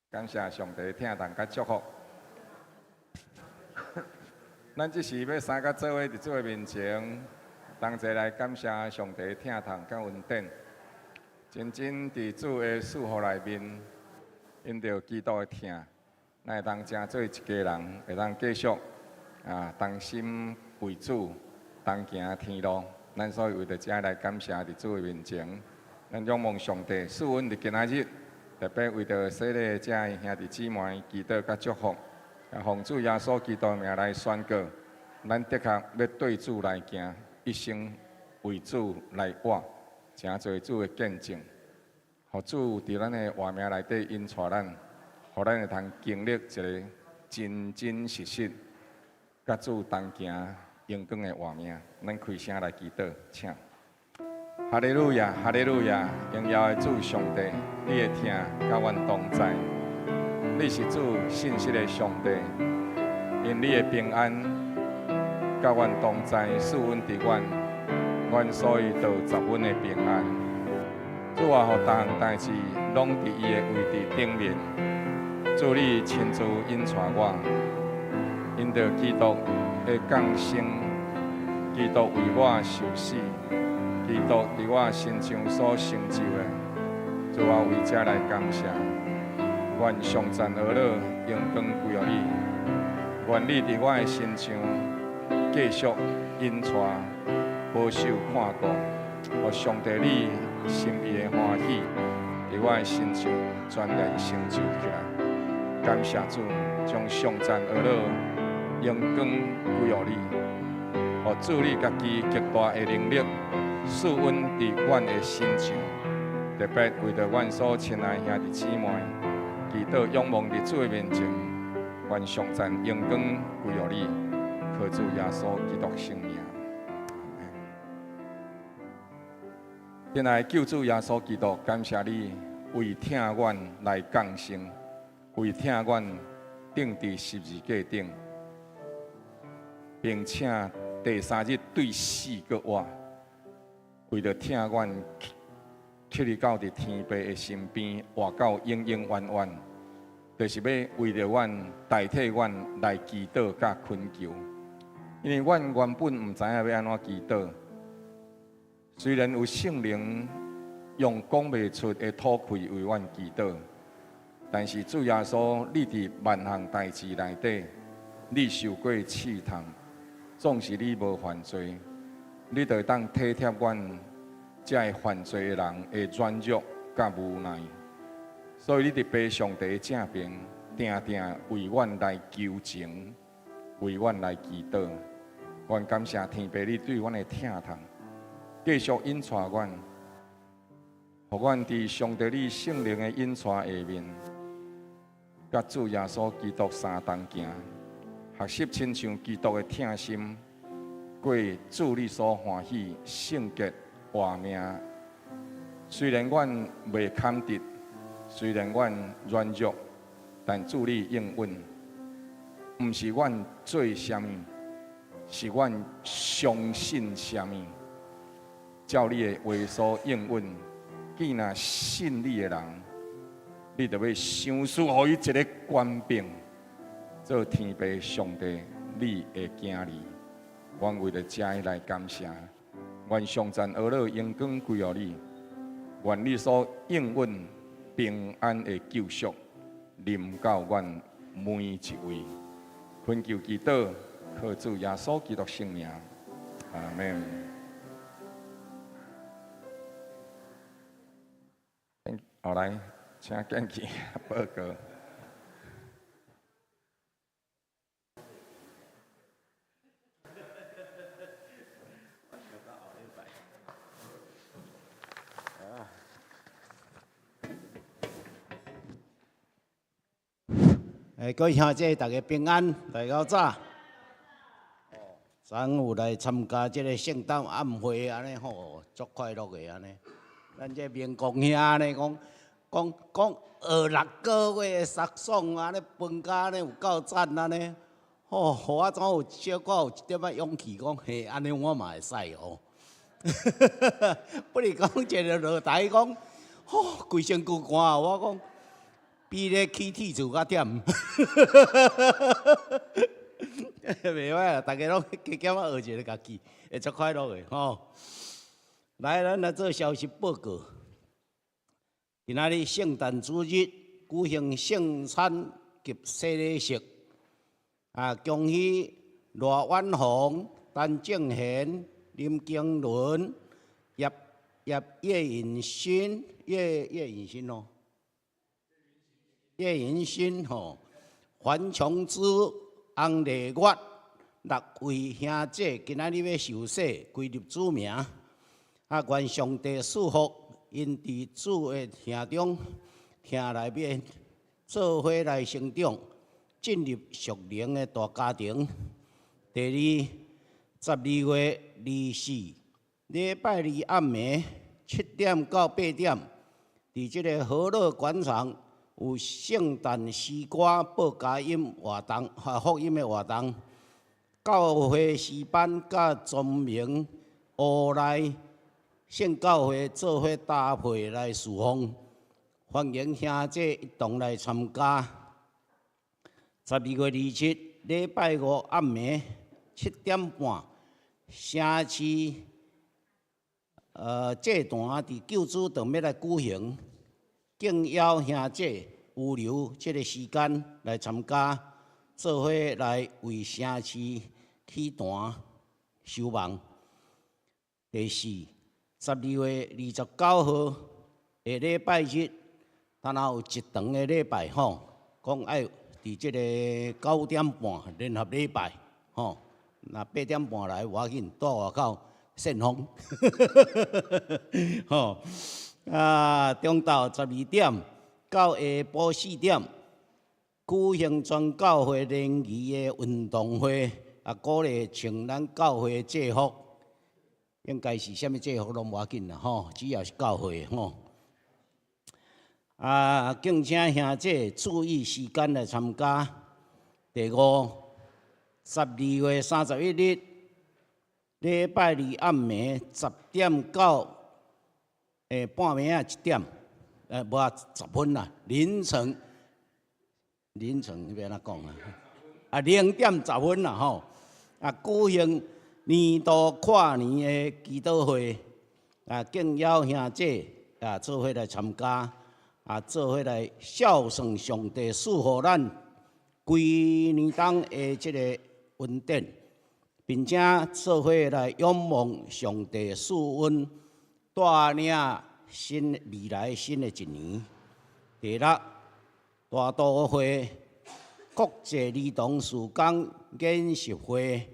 感謝上帝疼痛佮祝福。咱這時欲三個做伙佇主的面前，同齊來感謝上帝疼痛佮恩典。真真佇主的賜福內面，因著基督的疼，咱會當成做一家人，會當繼續啊同心為主，同行天路。咱所以為著這來感謝佇主的面前，咱仰望上帝賜阮佇今仔日，特別為著洗禮遮的兄弟姊妹祈禱佮祝福，啊，奉主耶穌基督的名來宣告，咱的確欲對主來行，一生為主來活，成做主的見證，予主佇咱的活命內底引帶咱，予咱會通經歷一個真真實實佮主同行榮光的活命。咱開聲來祈禱，請。哈利路亞，哈利路亞，榮耀的主上帝，你的疼佮阮同在，你是主信實的上帝，因你的平安佮阮同在，賜阮佇阮，阮所以得十分的平安。主啊，予逐項代誌攏佇伊的位置頂面。主你親自引帶我，因著基督的降生，基督為我受死。基督佇我身上所成就的，主啊，為這來感謝。願頌讚呵咾榮光歸予你。願你佇我的身上繼續引帶、保守看顧，予上帝你心意的歡喜，佇我的身上全然成就起來。感謝主，將頌讚呵咾榮光歸予你。予主你家己極大的能力，賜阮佇阮的身上，特別為著阮所親愛兄弟姊妹，祈禱仰望佇主的面前，願頌讚榮光歸予你，靠主耶穌基督聖名。親愛的救主耶穌基督，感謝你為疼阮來降生，為疼阮釘佇十字架頂，並且第三日對死閣活。為著疼阮，去去到佇天父的身邊，活到永永遠遠，就是欲為著阮代替阮來祈禱佮懇求。因為阮原本毋知影欲按怎祈禱，雖然有聖靈用講袂出的吐氣為阮祈禱，但是主耶穌，你佇萬項代誌內底，你受過試探，縱使你無犯罪，你就會當體貼阮這个犯罪的人的軟弱佮無奈，所以你佇父上帝的正爿，定定為阮來求情，為阮來祈禱。阮感謝天父你對阮的疼痛，繼續引帶阮，予阮佇上帝你聖靈的引帶下面，佮主耶穌基督相同行，學習親像基督的疼心，過主你所歡喜聖潔活命。雖然阮袂堪得，雖然阮軟弱，但主你應允，毋是阮做啥物，是阮相信啥物。照你的話所應允，既若信你的人，你就欲賞賜予伊一个權柄，做天父上帝你的囝兒。阮為著這來感謝，願頌讚呵咾榮光歸予你，願你所應允平安的救贖臨到阮每一位。懇求祈禱，靠主耶穌基督聖名，阿門。好來，請建奇報告。欸，各位兄弟大家平安，大家早。昨昏有來參加這個聖誕晚會，按呢吼，足快樂的按呢。咱這明光兄按呢講，講講學六個月的殺爽按呢，分甲按呢有夠讚按呢。吼，予我怎有小可有一點仔勇氣講，嘿，按呢我嘛會使哦。不是講一个落台講，吼，規身軀汗，我講。比咧起鐵厝較忝。袂歹啊，逐家攏加減仔學一个家己，會足快樂的吼。來，咱來做消息報告。今仔日聖誕主日舉行聖餐及洗禮式。啊，恭喜賴婉紅、陳正賢、林經倫、葉葉葉引新、葉葉引新哦，葉引新吼，黃瓊芝、洪麗月六位兄姐，今仔日欲受洗歸入主名。啊，願上帝賜福，𪜶佇主的疼中、疼內面做伙來成長，進入屬靈的大家庭。第二，12月24，禮拜二暗暝7點到8點，佇這个和樂廣場有聖誕詩歌報佳音活動，哈福音的活動。教會詩班佮崇明烏來聖教會做伙搭配來侍奉，歡迎兄姐一同來參加。12月27，禮拜五暗暝7點半，城市祭壇佇救主堂欲來舉行，敬邀兄姐預留這个時間來參加，做伙來為城市起壇守望。第四，12月29號下禮拜日，敢若有一堂的禮拜吼，講愛佇這个9點半聯合禮拜吼，若8點半來無要緊，蹛外口扇風，吼啊，中晝12點到下晡4點，舉行全教會聯誼的運動會，啊，鼓勵穿咱教會制服，應該是啥物制服攏無要緊啦，吼，只要是教會的吼。啊，敬請兄姐注意時間來參加。第五，12月31日，禮拜二暗暝10點到半暝仔1點，無啊10分啦，凌晨，凌晨欲按怎講啊？啊，0點10分啦吼！啊，舉行年度跨年的祈禱會，啊，敬邀兄姐啊做伙來參加，啊，做伙來孝順上帝賜予咱規年冬的這个恩典，並且做伙來仰望上帝賜阮帶領新未來新的一年。第六，大都會國際兒童事工研習會，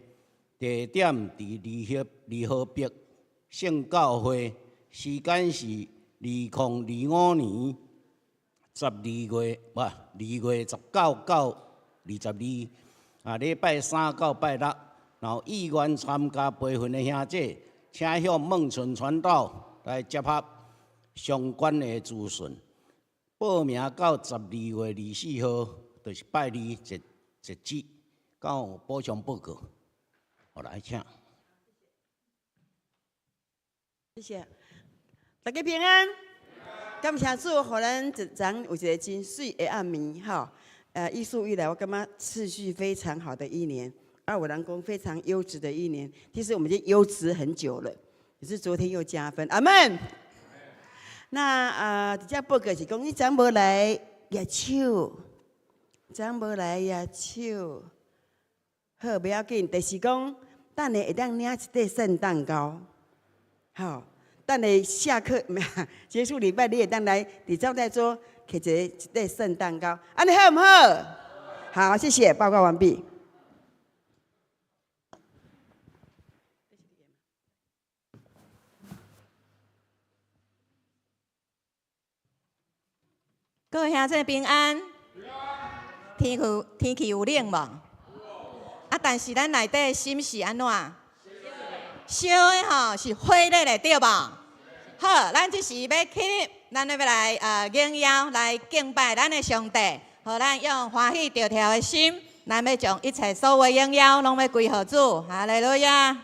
地點佇利河北聖教會，時間是2025年12月，無2月19到22，啊，禮拜三到拜六，若有意願參加培訓的兄姐，請向孟純傳道來接合相關的資訊。報名到12月24號，就是拜二截截止。敢有補充報告？好，來，請。謝謝，大家平安。感謝主，予咱這昨有一个真媠的暗暝，吼。藝術以來，我感覺持續非常好的一年，啊，有人講非常優質的一年。其實我們已經優質很久了，只是昨天又加分。阿門。那啊，佇遮報告是講，你昨無來舉手，昨無來舉手，好，不要緊。就是講，等下會當領一塊聖誕糕，好，等下下課結束禮拜，你會當來佇招待桌摕一塊聖誕糕，按呢好毋好？好，謝謝，報告完畢。各位兄弟平安。天氣有冷無？啊，但是咱內底的心是按怎？燒的吼，是火熱的，對無？好，咱這時欲起立，咱欲來榮耀來敬拜咱的上帝，予咱用歡喜著跳的心，咱欲將一切所有的榮耀攏欲歸予主，哈利路亞。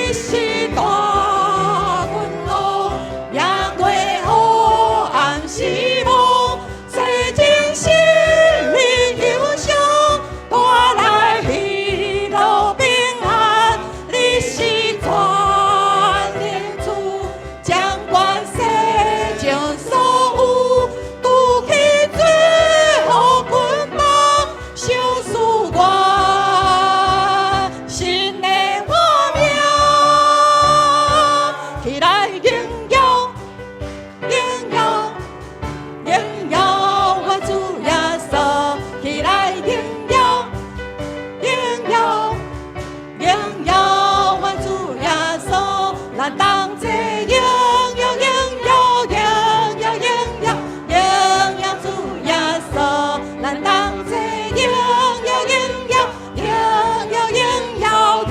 你是大君王，贏過黑暗死亡，洗淨心靈憂傷，帶來喜樂平安。你是全能主，掌管世上所有，除去罪惡捆綁，賞賜我新的活命，起來榮耀，榮耀，榮耀我主耶穌，起來榮耀，榮耀，榮耀我主耶穌，咱同齊榮耀，榮耀，榮耀，榮耀，榮耀主耶穌，咱同齊榮耀，榮耀，榮耀，榮耀主。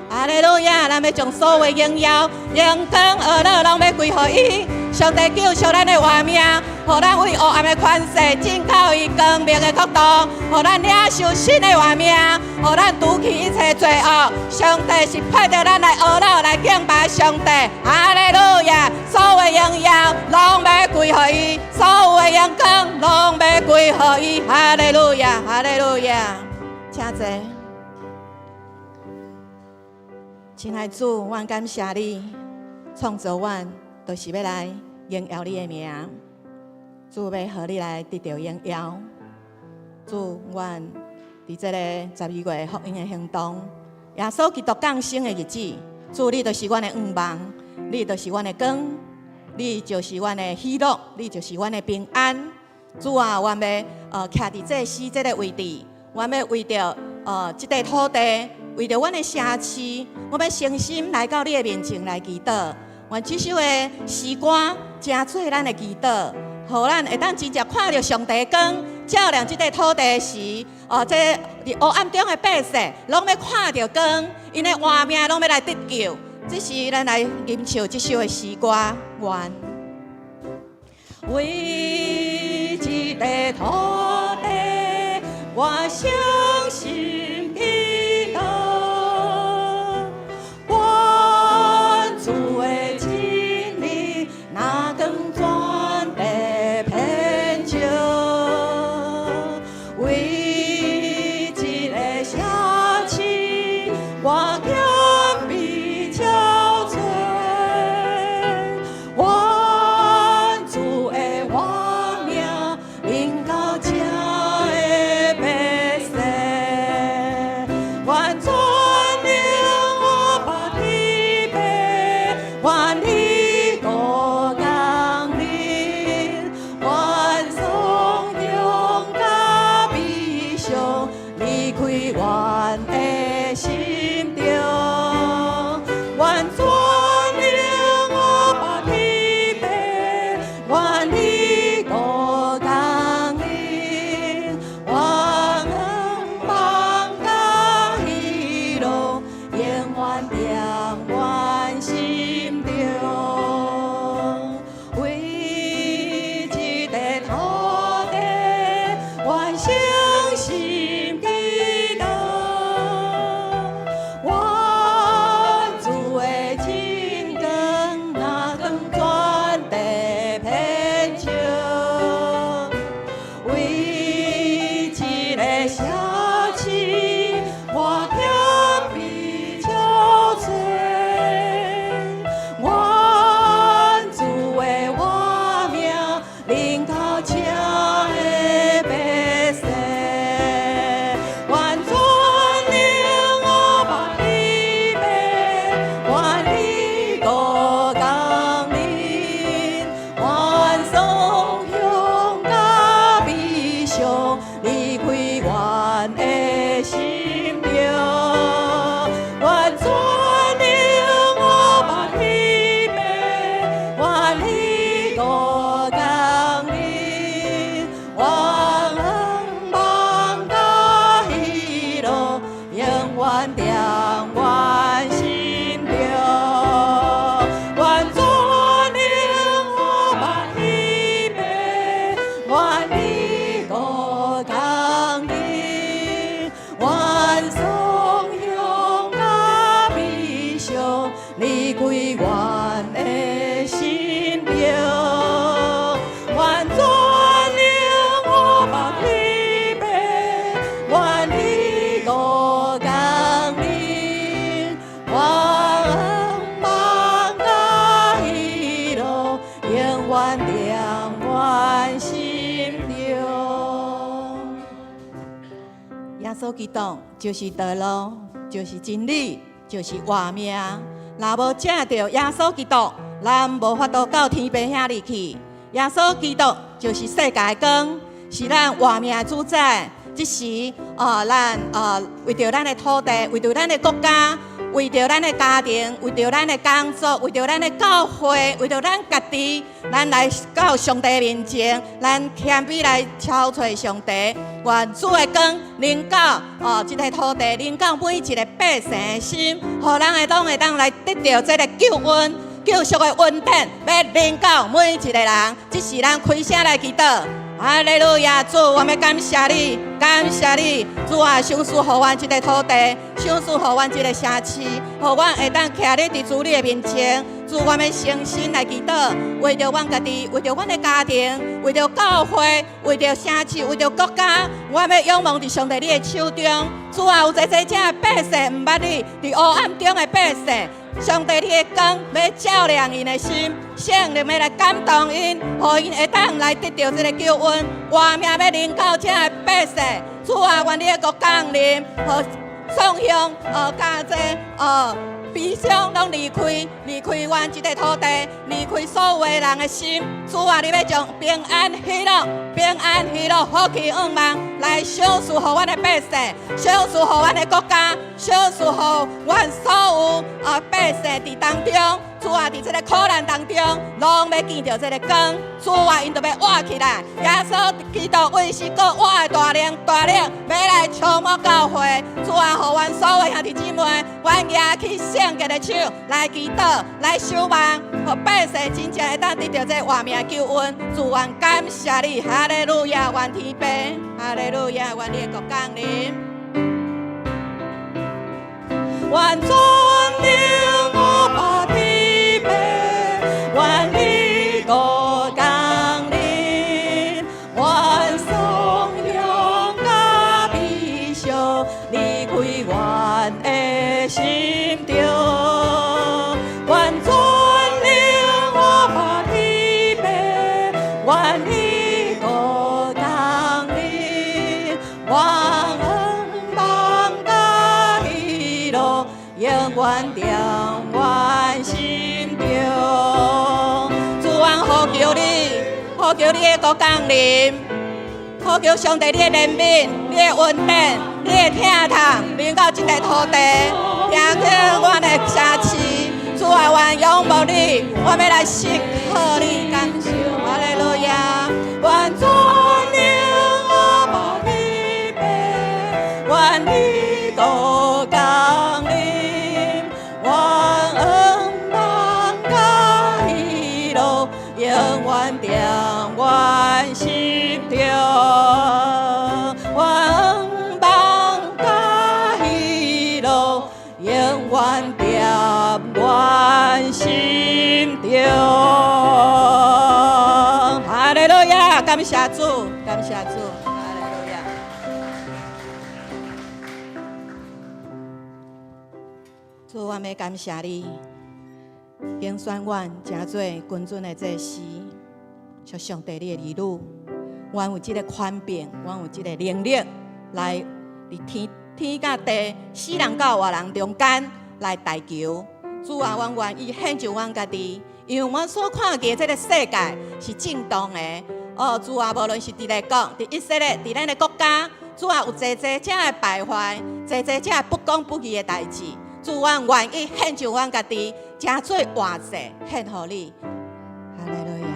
哈利路亞！咱欲將所有榮耀、榮光、呵咾，攏欲歸予伊。上帝救贖咱的活命，予咱為黑暗的權勢進到伊光明的國度，予咱領受新的活命，予咱除去一切罪惡。上帝是派著咱來呵咾來敬拜上帝。哈利路亞！所有的榮耀攏欲歸予伊，所有的榮光攏欲歸予伊。哈利路亞！哈利路亞！請坐。親愛主，阮感謝你創造阮，就是欲來榮耀你的名。主欲予你來得著榮耀。主，阮佇這个12月福音的行動，耶穌基督降生的日子，主你就是阮的向望，你就是阮的光，你就是阮的喜樂，你就是阮的平安。主啊，阮欲徛佇祭司這个位置，阮欲為著這塊土地，為著阮的城市，我欲誠心來到你的面前來祈禱。願這首的詩歌成做咱的祈禱，予咱會當真正看著上帝光照亮這塊土地時，哦，這佇黑暗中的百姓，攏欲看著光，𪜶的活命攏欲來得救。這時，咱來吟唱這首的詩歌，願為這塊土地，我誠心祈禱，願主的真理，若光全地遍照，為這个城市，我謙卑憔悴，願主的活命臨到這的百姓，願全能阿爸天父，願你國降臨，願頌榮佮悲傷離開阮的心中，願全能阿爸天父，願你國降臨，願向望佮喜樂永遠踮阮心中，為這塊土地，願誠心祈禱，願主的真光若光全地遍照，為這个城市，我謙卑憔悴，願主的活命臨到這的百姓，願全能阿爸天父，願你國降臨，願頌榮佮悲傷離開阮的心中，願全能阿爸天父，願你國降臨，願向望佮喜樂永遠踮阮心中，願全能阿爸天父，願你國降臨，願頌榮佮穌基督就是道路，就是真理，就是活命。若無藉著耶穌基督，咱無法度到天父遐裡去。耶穌基督就是世界的光，是咱活命的主宰。這時，咱為著咱的土地，為著咱的國家，為著咱的家庭，為著咱的工作，為著咱的教會，為著咱家己，咱來到上帝面前，咱謙卑來求揣上帝，願主的光臨到這个土地，臨到每一个百姓的心，予人會當會當來得著這个救恩、救贖的恩典，欲臨到每一个人。這是咱開聲來祈禱。哈利路亞，主，我們感謝你，感謝你，主啊，賞賜予阮這个土地，賞賜予阮這个城市，予阮會當徛咧佇主你的面前。主，我們誠心來祈禱，為著阮家己，為著阮的家庭，為著教會，為著城市，為著國家，我欲仰望佇上帝你的手中。主啊，有濟濟遮的百姓毋捌你，佇黑暗中的百姓，上帝你的光欲照亮𪜶的心，聖靈欲來感動𪜶，予𪜶會當來得著這个救恩，活命欲臨到遮的百姓。主啊，願你的國降臨，予創傷，佮這悲傷攏離開，離開阮這个土地，離開所有的人的心。主啊，你欲將平安喜樂、平安喜樂、福氣向望來賞賜予阮的百姓，賞賜予阮的國家，賞賜予阮所有百姓佇當中。主啊，佇這个苦難當中，攏欲見著這个光。主啊，𪜶就欲活起來。耶穌基督為是閣活的大能大力，欲來充滿教會。主啊，予阮所有兄弟姊妹，阮舉起聖潔的手來祈禱，來守望，予百姓真正會當得著這个活命救恩。主，阮感謝你，哈利路亞，願天父，哈利路亞，願你的國降臨，願尊榮阿爸天父，願你國降臨，願頌揚佮悲傷離開阮的心中，願尊榮阿爸天父，願你國降臨，願恩望佮喜樂永遠踮阮心中。主，阮呼求你，呼求你的國降臨，呼求上帝你的憐憫、你的恩典、你的疼痛，臨到這个土地，聽見阮的城市。主啊，阮仰望你，我欲來信靠你，感謝，哈利路亞。願尊榮阿爸天父，願你國降臨，願恩望佮喜樂永遠踮阮心中，願恩望佮喜樂永遠踮阮心中。哈利路亞，感謝主，感謝主，哈利路亞。主，我欲感謝你，揀選阮成做君尊的祭司，屬上帝你的兒女。阮有這个權柄，阮有這个能力，來佇天天佮地、死人佮活人中間來代求。主啊，阮願意獻上阮家己，因為阮所看見這个世界是震動的。哦，主啊，無論是佇咧國、佇以色列、佇咱的國家，主啊，有濟濟遮的敗壞，濟濟遮的不公不義的代誌。主，阮願意獻上阮家己，成做活祭，獻予你。哈利路亞。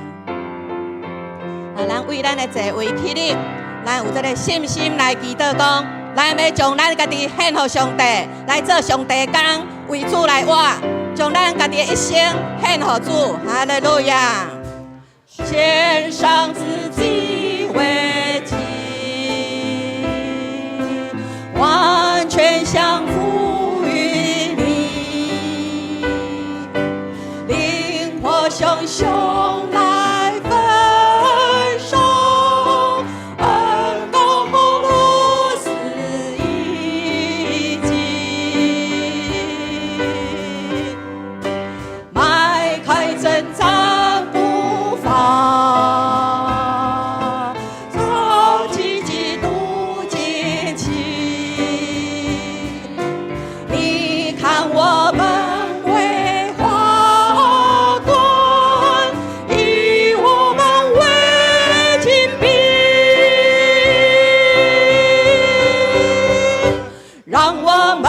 啊，咱為咱的座位起立，咱有這个信心來祈禱講，咱欲將咱家己獻予上帝，來做上帝工，為主來活，將咱家己的一生獻予主。哈利路亞。獻上自己為祭，完全降服於你，靈火熊熊來焚燒，恩膏如斯一擊，邁開征戰步伐，衝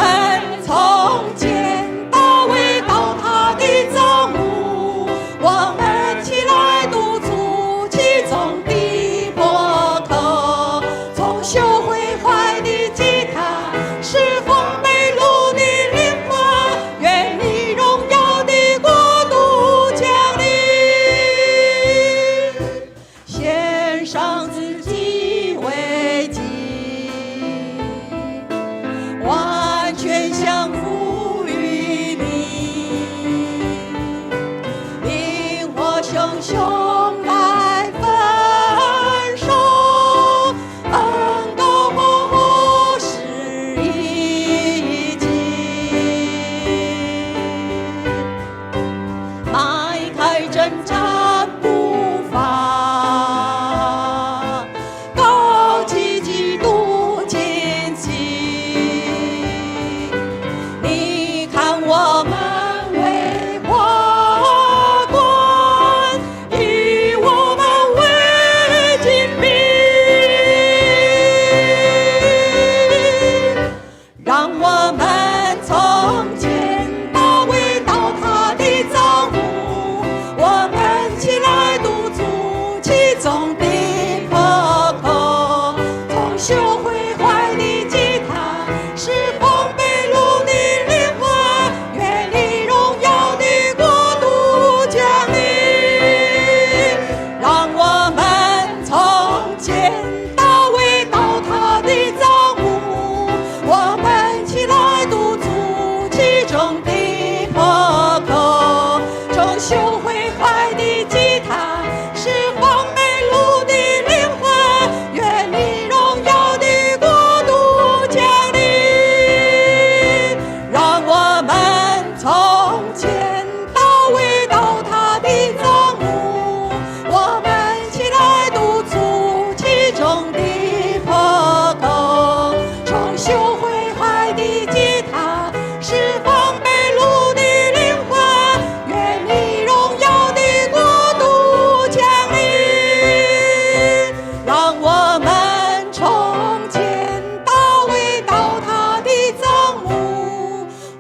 們從見大衛到他的帳幕，我們起來堵住其中的破口，重修毀壞的祭壇，侍奉被擄的靈魂，願你榮耀的國度降臨，獻上自己為祭，完全降服於你，靈火熊熊來焚燒，恩膏火是一切，邁開征戰步伐，高舉基督旌旗。你看我們為華冠，以我們為精兵，讓我們從前大衛到他的帳幕，我們起來堵住其中的破口，重修毀壞的祭壇，侍奉被擄的靈魂，願你榮耀的國度降臨，讓我們從前大衛到他的帳幕，我們起來堵住其中的破口，重修毀壞的祭壇，釋放被擄的靈魂，願你榮耀的國度降臨，讓我們從前大衛到他的帳幕，我們起來堵住其中的破口，重修毀壞的祭壇，釋放被擄的靈魂，願你榮耀的國度降臨，讓我們從前大衛到他的帳幕，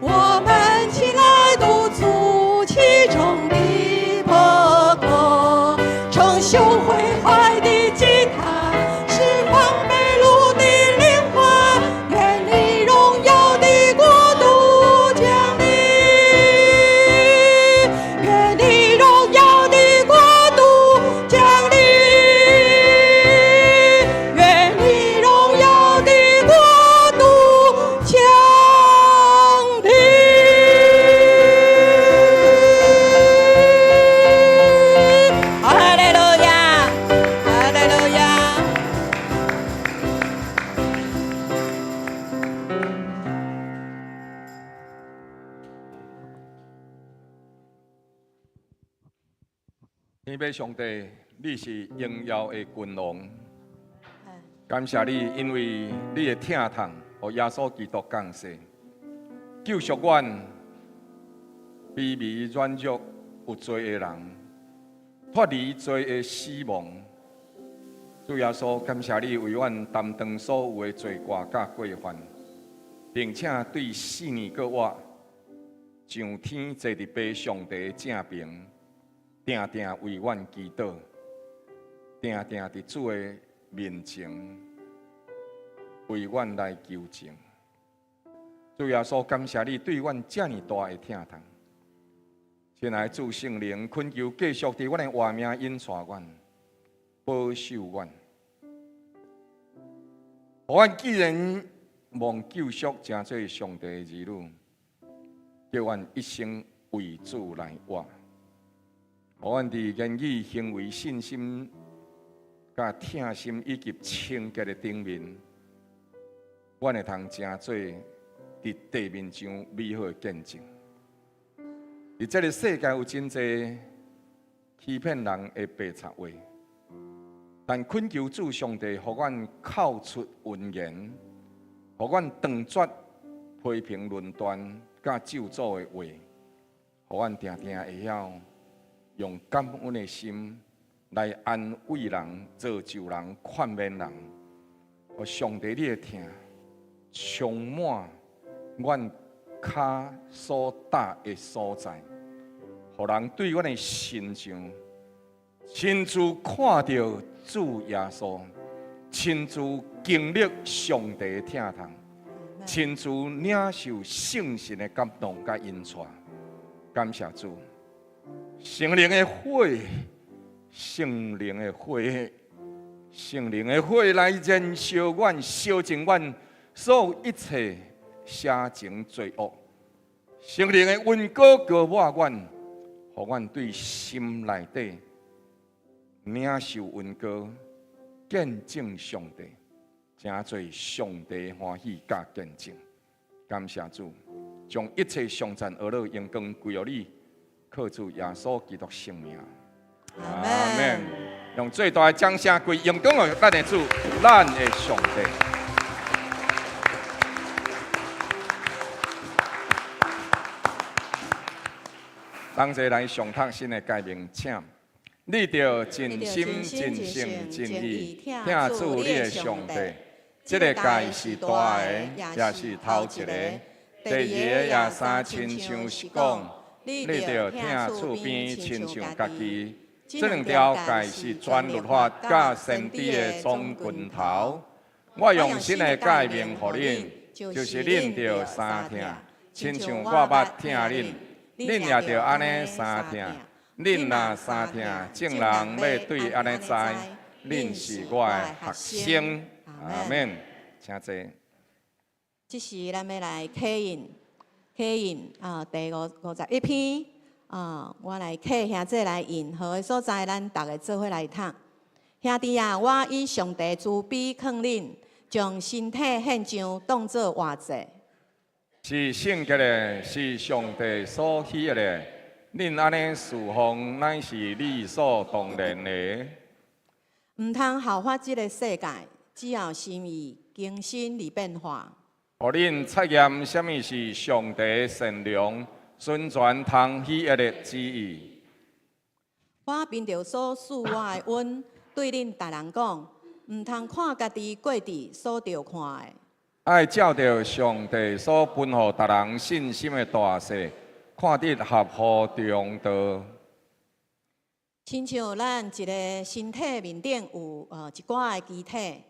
我們起來堵住其中的破口，重修毀壞的祭壇，釋放被擄的靈魂，願你榮耀的國度降臨，願你榮耀的國度降臨，願你榮耀的國度降臨。哈利路亞，哈利路亞。天父上帝，你是榮耀的君王，感謝你，因為你的疼痛，予耶穌基督降世，救贖阮卑微軟弱有罪的人，脫離罪的死亡。主耶穌，感謝你為阮擔當所有的罪過佮過犯，並且對四年閣活，上天坐佇父上帝正爿，定定為阮祈禱，定定佇主的面前為阮來求情。主耶穌，感謝你對阮遮爾大的疼痛。親愛的主聖靈，懇求繼續佇阮的活命引帶阮，保守阮。予阮既然蒙救贖，成做上帝的兒女，叫阮一生為主來活。予阮佇言語、行為、信心、佮疼心以及清潔的頂面，阮會通成做佇地面上美好的見證。佇這个世界有真濟欺騙人的白賊話，但懇求主上帝，予阮口出溫言，予阮斷絕批評論斷佮咒詛的話，予阮定定會曉用感恩的心來安慰人、造就人、勸勉人，予上帝你的疼充滿阮跤所踏的所在，予人對阮的身上親自看著主耶穌，親自經歷上帝的疼痛，親自領受聖神的感動佮引帶。感謝主，聖靈的火，聖靈的火，聖靈的火來燃燒阮，燒盡阮所有一切邪情罪惡。聖靈的恩膏膏抹阮，予阮對心內底領受恩膏，見證上帝，成做上帝歡喜佮見證。感謝主，將一切頌讚、呵咾、榮光歸予你，靠主耶穌基督聖名。阿門。用最大的掌聲歸榮光予咱的主，咱的上帝。同齊來誦讀新的誡命，請你著盡心、盡性、盡意疼主你的上帝。這個誡是大的，也是頭一个。第二個也相親像是講，你著疼厝邊親像家己。這兩條誡是全律法佮先知的總拳頭。我用新的誡命予恁，就是恁著相疼，親像我捌疼恁，恁也著按呢相疼。恁若相疼，眾人欲對按呢知，恁是我的學生。阿門。請坐。這時咱欲來啟印，啟印啊，第51篇啊，我來啟兄姊來印，好的所在，咱逐个做伙來讀。兄弟啊，我以上帝慈悲勸恁，將身體獻上，當做活祭。是聖潔的，是上帝所喜悅的。恁按呢事奉，乃是理所當然的。毋通效法這个世界，只要心意更新而變化。予恁察驗啥物是上帝善良、純全、通喜悅的旨意。我憑著所賜我的恩，對恁逐人講，毋通看家己過佇所著看的。愛照著上帝所分予逐人信心的大細，看得合乎中道。親像咱一个身體面頂有一寡的肢體。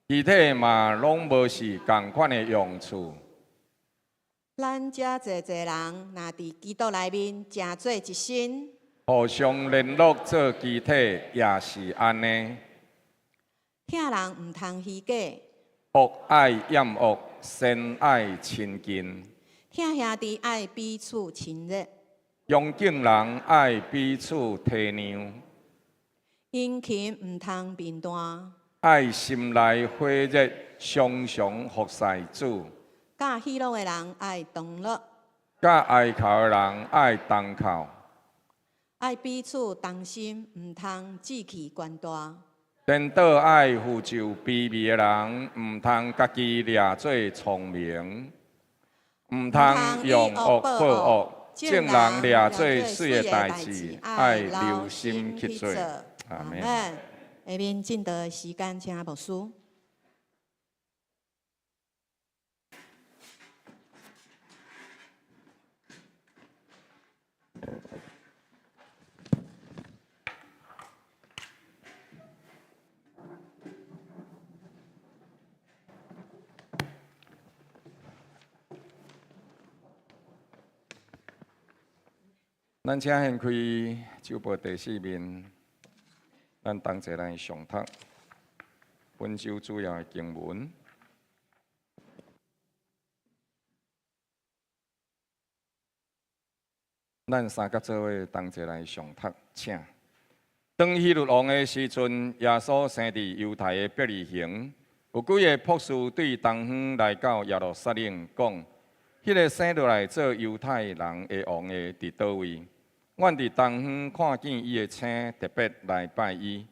肢體嘛，攏無是仝款的用處。咱遮濟濟人，若佇基督內面成做一身，互相聯絡做肢體，也是按呢。疼人毋通虛假，惡愛厭惡，善愛親近。疼兄弟愛彼此親熱，恭敬人愛彼此體諒。殷勤毋通貧惰。愛心內火熱，常常服侍主。佮喜樂的人愛同樂。佮哀哭的人愛同哭。愛彼此同心，毋通志氣懸大。顛倒愛俯就卑微的人，毋通家己掠做聰明，毋通用惡報惡，眾人掠做媠的代誌，愛留心去做。阿門。下面進道的時間，請牧師。咱請掀開週報第四面，咱同齊來誦讀本週主要的經文。咱三甲做伙同齊來誦讀，請。當希律王的時陣，耶穌生佇猶太的伯利恆，有幾个卜士對東方來到耶路撒冷，講：彼个生落來做猶太人的王的佇佗位？阮佇東方看見伊的星，特別來拜伊。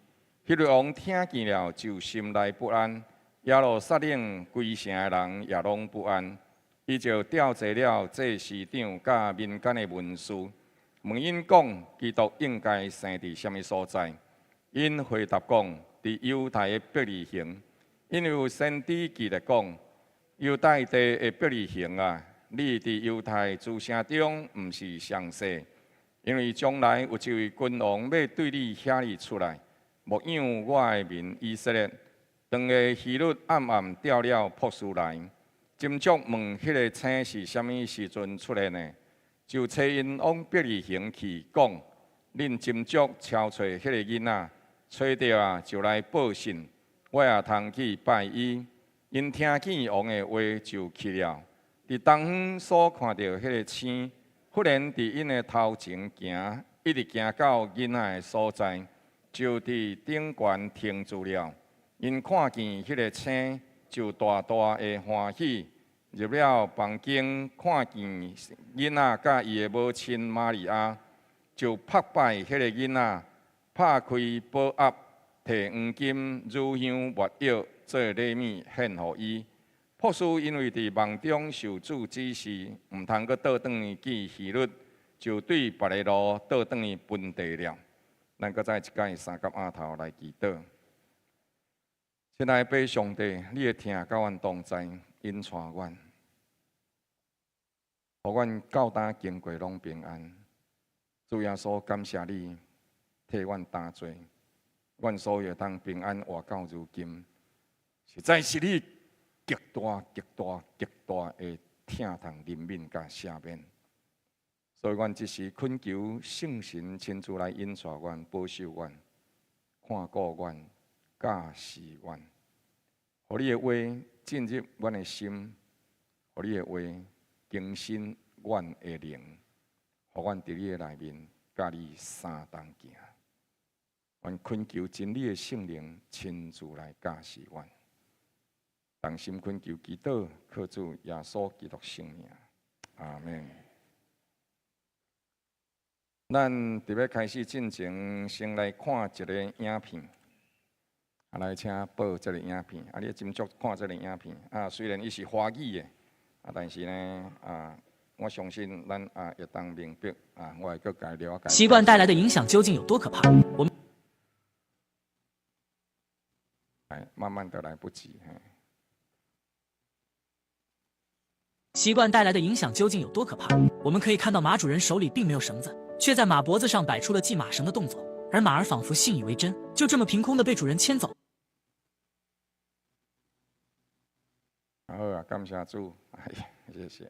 希律王聽見了，就心內不安。耶路撒冷規城的人也攏不安。伊就調集了祭司長佮民間的文士，問𪜶講：基督應該生佇啥物所在？𪜶回答講：佇猶太的伯利恆，因為有先知記著講：猶太地的伯利恆啊，你佇猶太諸城中毋是上細，因為將來有一位君王欲對你遐裡出來，牧養我的民以色列。當下希律暗暗調了卜師來，斟酌問彼个星是啥物時陣出現的，就差𪜶往伯利恆去講：恁斟酌撨揣彼个囡仔，揣著啊就來報信，我也通去拜伊。𪜶聽見王的話就去了。佇東方所看著彼个星，忽然佇𪜶的頭前行，一直行到囡仔的所在，就佇頂懸停住了。𪜶看見彼个星，就大大的歡喜。入了房間，看見囡仔佮伊的母親瑪利亞，就拍拜彼个囡仔，拍開寶盒，提黃金、乳香、沒藥做禮物獻予伊。卜師因為佇夢中受主指示，毋通閣倒轉去見希律，就對別个路倒轉去本地了。咱閣再一擺三佮阿頭來祈禱。親愛的父上帝，你的疼佮阮同在，引帶阮，予阮到今經過攏平安。主耶穌，感謝你替阮擔罪，阮所以會當平安活到如今，實在是你極大、極大、極大的疼痛、憐憫佮赦免。所以，阮這時懇求聖神親自來引帶阮、保守阮、看顧阮、教示阮，予你的話進入阮的心，予你的話更新阮的靈，予阮佇你的內面佮你相同行。阮懇求真理的聖靈親自來教示阮，同心懇求祈禱，靠主耶穌基督聖名，阿們。咱佇欲開始進前，先來看一個影片。啊，來請播這個影片。啊，你斟酌看這個影片。啊，雖然伊是華語的，啊，但是呢，啊，我相信咱啊會當明白。啊，我會閣共了解。習慣帶來的影響究竟有多可怕？我們來，慢慢的來不及。習慣帶來的影響究竟有多可怕？我們可以看到馬主人手裡並沒有繩子，卻在馬脖子上擺出了繫馬繩的動作，而馬兒仿佛信以為真，就這麼憑空的被主人牽走。好啊，感謝主，哎，謝謝。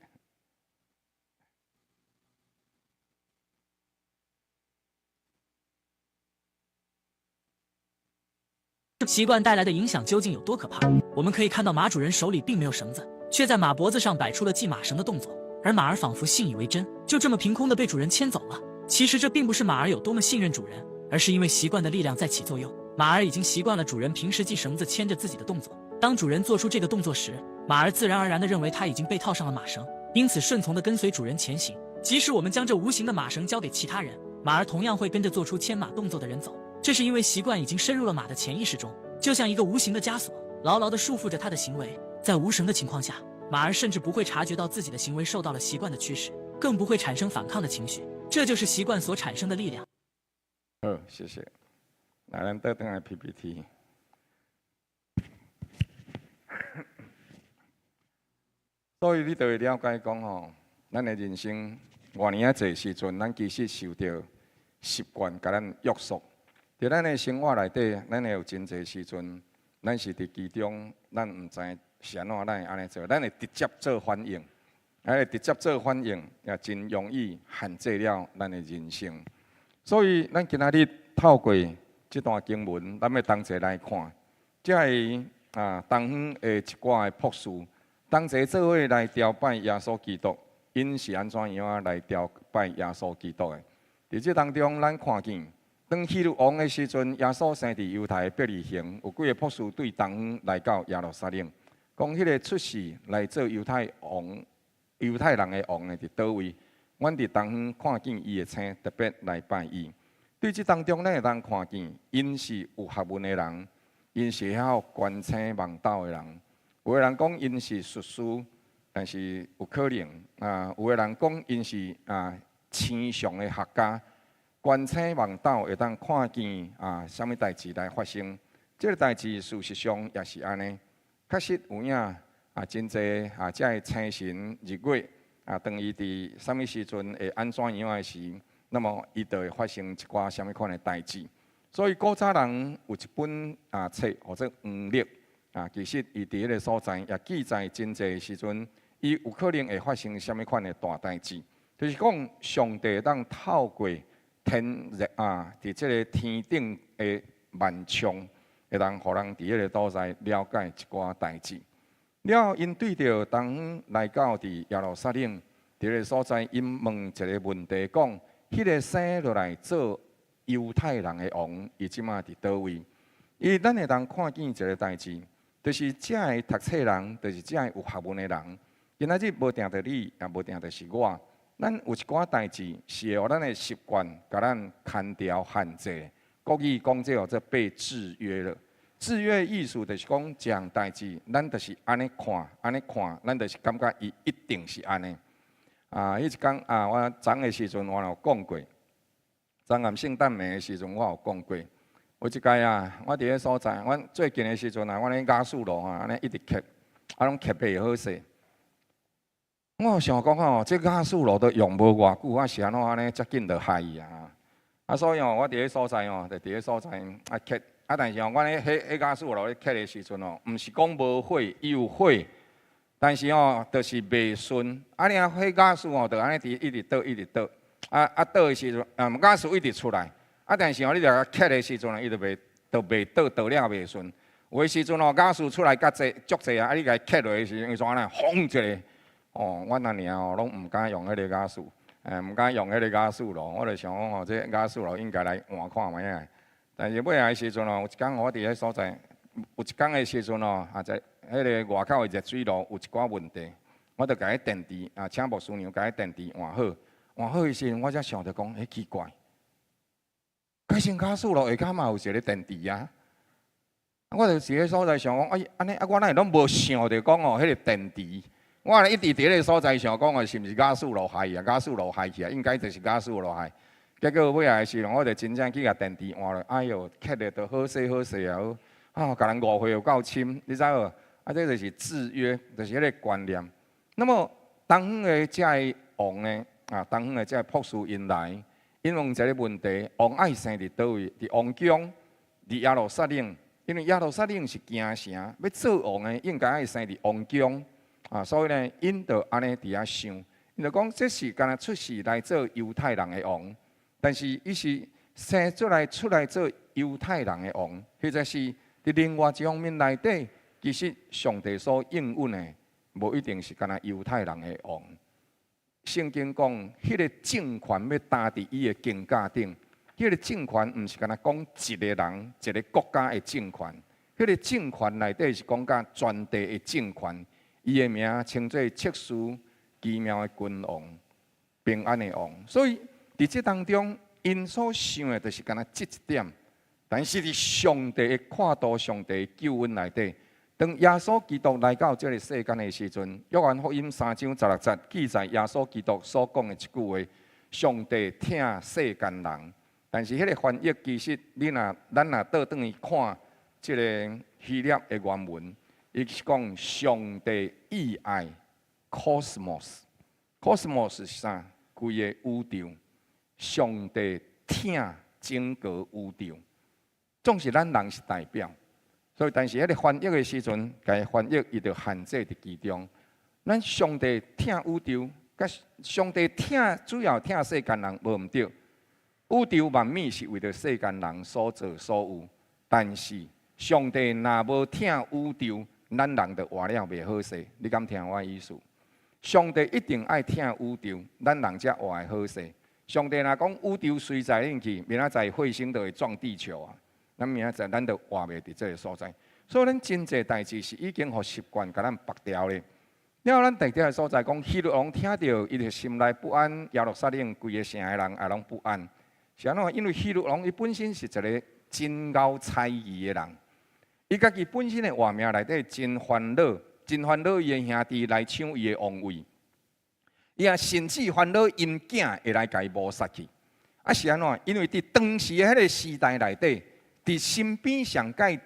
習慣帶來的影響究竟有多可怕？我們可以看到馬主人手裡並沒有繩子，卻在馬脖子上擺出了繫馬繩的動作，而馬兒仿佛信以為真，就這麼憑空的被主人牽走了。其實這並不是馬兒有多麼信任主人，而是因為習慣的力量在起作用。馬兒已經習慣了主人平時繫繩子牽着自己的動作，當主人做出這個動作時，馬兒自然而然地認為他已經被套上了馬繩，因此順從地跟隨主人前行。即使我們將這無形的馬繩交給其他人，馬兒同樣會跟着做出牽馬動作的人走。這是因為習慣已經深入了馬的潛意識中，就像一個無形的枷鎖，牢牢地束縛着他的行為。在無繩的情況下，馬兒甚至不會察覺到自己的行為受到了習慣的驅使，更不會產生反抗的情緒。這就是習慣所產生的力量。好，謝謝。來，咱倒轉來 PPT。所以你就會了解講吼，咱的人生偌爾仔濟時陣，咱其實受著習慣共咱約束。佇咱的生活內底，咱會有真濟時陣，咱是佇其中，咱毋知是按怎，咱會按呢做，咱會直接做反應，會直接做反應，也真容易限制了咱的人生。所以，咱今仔日透過這段經文，咱欲同齊來看，這个啊東方的一寡的卜師，同齊做伙來朝拜耶穌基督，𪜶是按怎樣來朝拜耶穌基督的？佇這當中，咱看見，當希律王的時陣，耶穌生佇猶太的伯利恆，有幾个卜師對東方來到耶路撒冷，講彼个出世來做猶太王、猶太人的王的佇佗位？阮佇東方看見伊的星，特別來拜伊。對這當中，咱會當看見，𪜶是有學問的人，𪜶是會曉觀星望斗的人。有的人講𪜶是術士，但是有可能啊，有的人講𪜶是啊星象的學家，觀星望斗會當看見啊啥物代誌來發生。這个代誌事實上也是按呢，確實有影啊，真濟啊，這个星辰日月啊，當伊佇啥物時陣會按怎樣的時，那麼伊就會發生一寡啥物款的代誌。所以古早人有一本冊，號做黃曆啊，其實伊佇彼个所在也記載真濟時陣，伊有可能會發生啥物款的大代誌。就是講上帝當透過天日啊，佇這个天頂的萬象，會當予人佇彼个所在了解一寡代誌。了後，𪜶對著當來到佇耶路撒冷，佇个所在，𪜶問一个問題，講彼个生落來做猶太人的王，伊這馬佇佗位？伊咱會當看見一个代誌，就是遮个讀冊人，就是遮個有學問的人。今仔日無定著你，也無定著是我。咱有一寡代誌是會予咱的習慣，共咱牽牢限制。國語講這號做被制約了。制約意思就是講，這項代誌，咱就是按呢看，按呢看，咱就是感覺伊一定是按呢。啊，彼一工啊，我昨的時陣我有講過，昨暗聖誕暝的時陣我有講過。有一擺啊，我佇彼所在，阮最近的時陣啊，阮咧瓦斯爐啊，按呢一直磕，啊攏磕袂好勢。我想講吼，這瓦斯爐都用無偌久，啊是按怎按呢遮緊就害伊啊？啊，所以哦，我佇彼所在哦，就佇彼所在啊磕，啊但是哦，阮咧彼瓦斯爐咧磕的時陣哦，毋是講無火，伊有火，但是哦，就是袂順。啊，你啊，彼瓦斯哦，就按呢佇一直倒，一直倒，啊倒的時陣，瓦斯一直出來，啊但是哦，你著共磕的時陣，伊就袂倒，倒了袂順。有的時陣哦，瓦斯出來較濟，足濟啊，啊你共伊磕落的時陣，伊煞按呢轟一下。哦，阮阿娘哦，攏毋敢用彼个瓦斯，毋敢用彼个瓦斯爐。我就想講吼，這瓦斯爐應該來換看覓仔。但是尾仔的時陣哦，有一工我佇彼所在，有一工的時陣哦，啊在彼个外口的熱水爐有一寡問題，我就共彼電池啊，請牧師娘共彼電池換好。換好的時陣，我才想著講，欸，奇怪，改成瓦斯爐下跤嘛有一个電池啊。我就佇彼所在想講，哎，按呢啊，我哪會攏無想著講哦，彼个電池。我一直佇彼个所在想講哦，是毋是瓦斯爐害啊？瓦斯爐害去啊？應該就是瓦斯爐害。結果尾仔的時陣，我就真正去共電池換落，哎喲，磕的都好勢好勢啊！啊，共人誤會有夠深，你知無？啊，這就是制約，就是彼个觀念。那麼東方的這个王呢？啊，東方的這个博士𪜶來，𪜶問一个問題：王愛生佇佗位？佇王宮，佇耶路撒冷？因為耶路撒冷是京城，欲做王的應該愛生佇王宮。啊，所以呢，𪜶就按呢佇遐想，𪜶就講這是敢若出世來做猶太人的王，但是伊是生出來出來做猶太人的王，或者是佇另外一方面內底，其實上帝所應允的，無一定是敢若猶太人的王。聖經講，彼个政權欲擔佇伊的肩胛頂，彼个政權毋是敢若講一个人、一个國家的政權，彼个政權內底是講甲全地的政權。伊的名稱做策士奇妙的君王、平安的王。所以佇這當中，𪜶所想的就是敢若這一點。但是佇上帝的闊度、上帝的救恩內底，當耶穌基督來到這个世間的時陣，約翰福音3章16節記載耶穌基督所講的一句話：上帝疼世間人。但是彼个翻譯其實，你若咱若倒轉去看這个希臘的原文，伊是講上帝意愛 cosmos，cosmos 是啥？規个宇宙，上帝疼整個宇宙，總是咱人是代表，所以但是彼个翻譯的時陣，共翻譯伊就限制佇其中。咱上帝疼宇宙，佮上帝疼主要疼世間人無毋對。宇宙萬物是為著世間人所造所有，但是上帝若無疼宇宙，咱人就活了袂好勢。你敢聽我意思？上帝一定愛疼宇宙，咱人才活會好勢。上帝若講宇宙隨在恁去，明仔載彗星就會撞地球啊！咱明仔載咱就活袂佇這个所在。所以咱真濟代誌是已經予習慣共咱縛牢咧。了後咱佇這个所在講，希律王聽著，伊就心內不安，耶路撒冷規个城的人也攏不安。是按怎？因為希律王伊本身是一个真𠢕猜疑的人，伊家己本身的活命內底真煩惱，真煩惱伊的兄弟來搶伊的王位，伊也甚至煩惱𪜶囝會來共伊謀殺去。啊是按怎？因為佇當時的彼个時代內底，佇身邊上蓋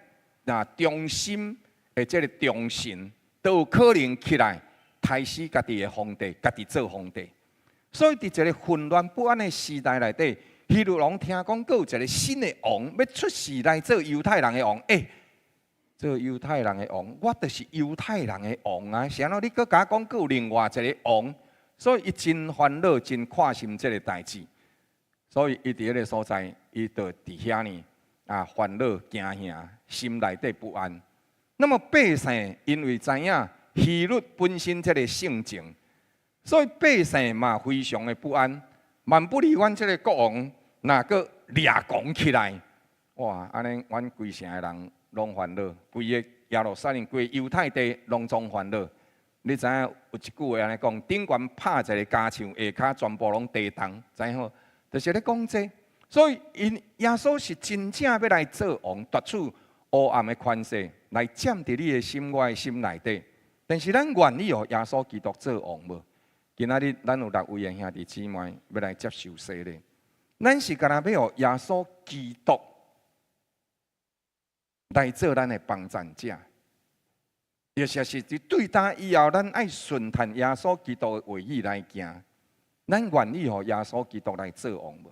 若忠心的這个忠臣，都有可能起來刣死家己的皇帝，家己做皇帝。所以佇一个混亂不安的時代內底，希律王聽講閣有一個新的王欲出世來做猶太人的王，欸，做猶太人的王，我就是猶太人的王啊！是按怎你閣共我講閣有另外一個王？所以伊真煩惱，真看心這个代誌。所以伊佇彼个所在，伊就佇遐呢啊煩惱驚嚇，心內底不安。那麼百姓因為知影希律本身這个性情，所以百姓嘛非常的不安。萬不利阮這个國王若閣掠狂起來，哇！按呢，阮規城的人攏煩惱，規个耶路撒冷、規个猶太地攏總煩惱。你知影有一句話按呢講：頂懸拍一个家樹，下跤全部攏地動，知影無？就是咧講這。所以𪜶耶穌是真正欲來做王，奪取黑暗的權勢，來佔佇你的心、我的心內底。但是咱願意予耶穌基督做王無？今仔日咱有六位的兄弟姊妹欲來接受洗禮，咱是干焦欲予耶穌基督來做咱的幫贊者，抑或是佇對今以後，咱愛順趁耶穌基督的話語來行，咱願意予耶穌基督來做王無？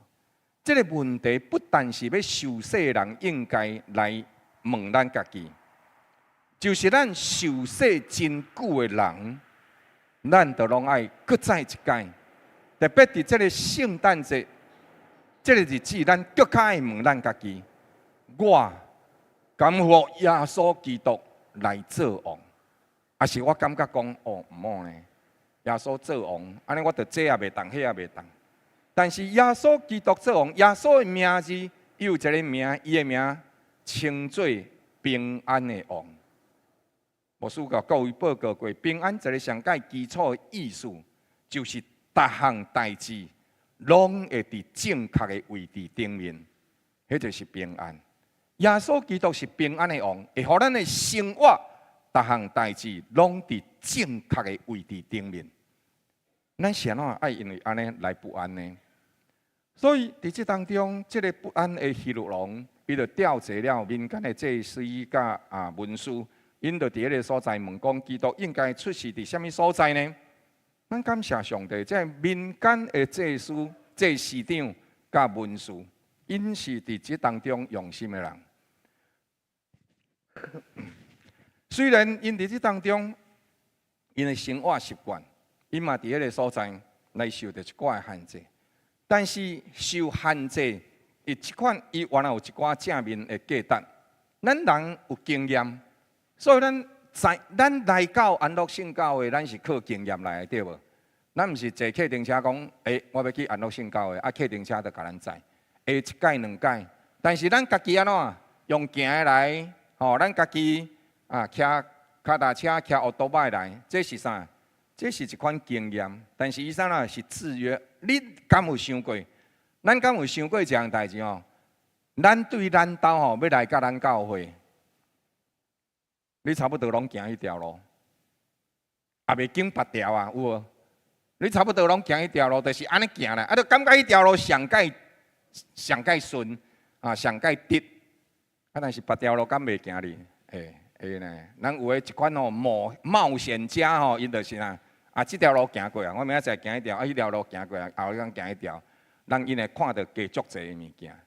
這个問題不但是欲受洗的人應該來問咱家己，就是咱受洗真久的人，咱都攏愛閣再一擺，特別佇這个聖誕節這个日子，咱閣較愛問咱家己：我敢予耶穌基督來做王，抑是我感覺講哦毋好呢？耶穌做王，按呢我就這也袂當，彼也袂當。但是耶穌基督做王，耶穌的名字，伊有一个名，伊的名稱做平安的王。牧師共各位報告過，平安一个上蓋基礎的意思，就是逐項代誌攏會佇正確的位置頂面，彼就是平安。耶穌基督是平安的王，會予咱的生活逐項代誌攏佇正確的位置頂面。咱是按怎愛因為按呢來不安呢？所以佇這當中，這个不安的希律王，伊就調集了民間的祭司佮文士，𪜶就佇彼个所在問講：基督應該出世佇啥物所在呢？咱感謝上帝，這民間的祭司、祭司長佮文士，𪜶是佇這當中用心的人。雖然𪜶佇這當中，𪜶的生活習慣，𪜶嘛佇彼個所在來受著一寡的限制，但是受限制，伊這款伊原來有一寡正面的價值。咱人有經驗，所以咱在咱來到安樂聖教會，咱是靠經驗來的，對無？咱毋是坐客停車講，欸，我欲去安樂聖教會，啊，客停車就共咱載，會一擺兩擺，但是咱家己按怎用行的來，吼，咱家己啊，騎跤踏車、騎歐多擺來，這是啥？這是一款經驗，但是伊啥啦是制約。你敢有想過？咱敢有想過這項代誌吼？咱對咱兜吼欲來佮咱教會，你差不多攏行彼條路，也袂經別條啊，有無？你差不多攏行彼條路，就是按呢行啦。啊，就感覺彼條路上蓋上蓋順啊，上蓋直。啊，但是別條路敢袂行哩？會會呢？咱有的一款吼冒冒險家吼，𪜶就是啥？啊，這條路行過啊，我明仔載行彼條，啊，彼條路行過啊，後日行彼條，人𪜶會看著加足濟的物件。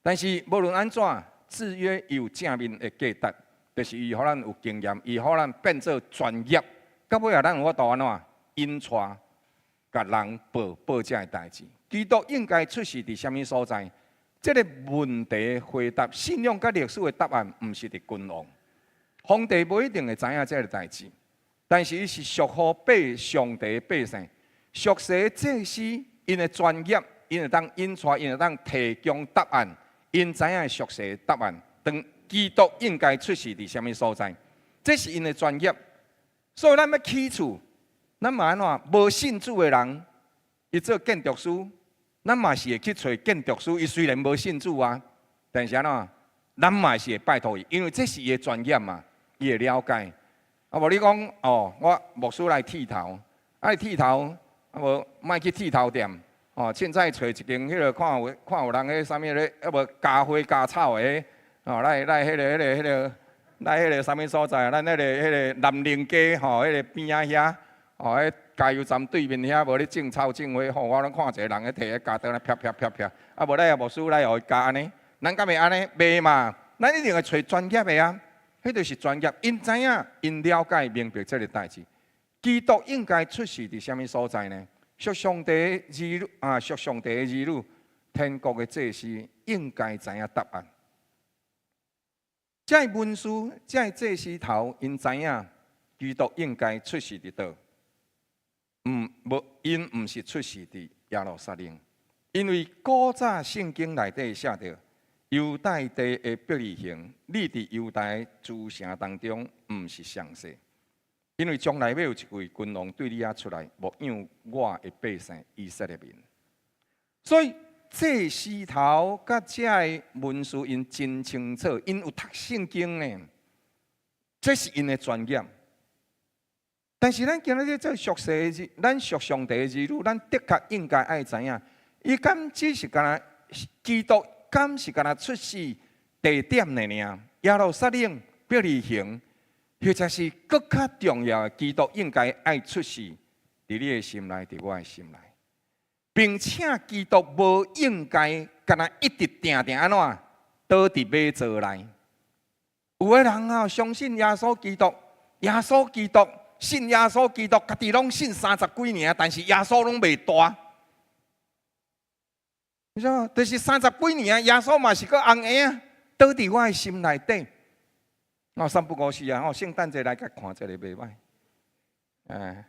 但是無論按怎，制約伊有正面的價值，就是伊予咱有經驗，伊予咱變做專業。到尾仔咱有法度按怎引帶，共人報報這个代誌。基督應該出世佇啥物所在？這个問題回答，信仰佮歷史的答案，毋是佇君王。皇帝無一定會知影這个代誌，但是伊是屬乎百上帝的百姓，屬世的祭司，𪜶的專業，𪜶會當引帶，𪜶會當提供答案，𪜶知影屬世的答案。當基督應該出世佇啥物所在？這是𪜶的專業。所以咱欲起厝，咱嘛按怎？無信主的人，伊做建築師，咱嘛是會去揣建築師。伊雖然無信主啊，但是按怎？咱嘛是會拜託伊，因為這是伊的專業嘛，伊會了解。啊，無你講哦，我牧師來剃頭，啊剃頭，啊無莫去剃頭店，哦，凊彩揣一間彼个看有看有人彼啥物咧，啊無加花加草的，哦，來來彼个彼个彼个，來彼个啥物所在？咱彼个彼个南寧街吼，彼个邊仔遐，哦，彼加油站對面遐無咧種草種花，吼，我攏看一个人咧提彼鉸刀咧啪啪啪啪，啊無來啊牧師來予伊鉸按呢，咱敢會按呢？袂嘛，咱一定會揣專業的啊，彼就是專業，𪜶知影，𪜶了解明白這个代誌。基督應該出世佇啥物所在呢？屬上帝的兒女啊，屬上帝的兒女，天國的祭司應該知影答案。這个文士，這个祭司頭，𪜶知影基督應該出世佇佗？毋，無，𪜶毋是出世佇耶路撒冷，因為古早聖經內底寫著，猶大地的伯利恆，你佇猶大諸城當中，毋是上細。因為將來欲有一位君王對你遐出來，牧養我的百姓以色列民。所以祭司頭佮這个文士𪜶真清楚，𪜶有讀聖經呢，這是𪜶的專業。但是咱今日做屬世的，咱屬上帝的兒女，咱的確應該愛知影，伊敢只是干焦基督，敢是干焦出世地點爾，耶路撒冷、伯利恆，或者是閣較重要的，基督應該愛出世佇你的心內，佇我的心內，並且基督無應該干焦一直定定按怎倒佇馬槽內。有的人啊，相信耶穌基督，耶穌基督。信耶穌基督，家己攏信三十幾年，但是耶穌攏袂蹛。你說，就是三十幾年，耶穌嘛是閣紅嬰啊，倒佇我的心內底。我三不五時啊，我聖誕節來共看一个袂䆀。哎，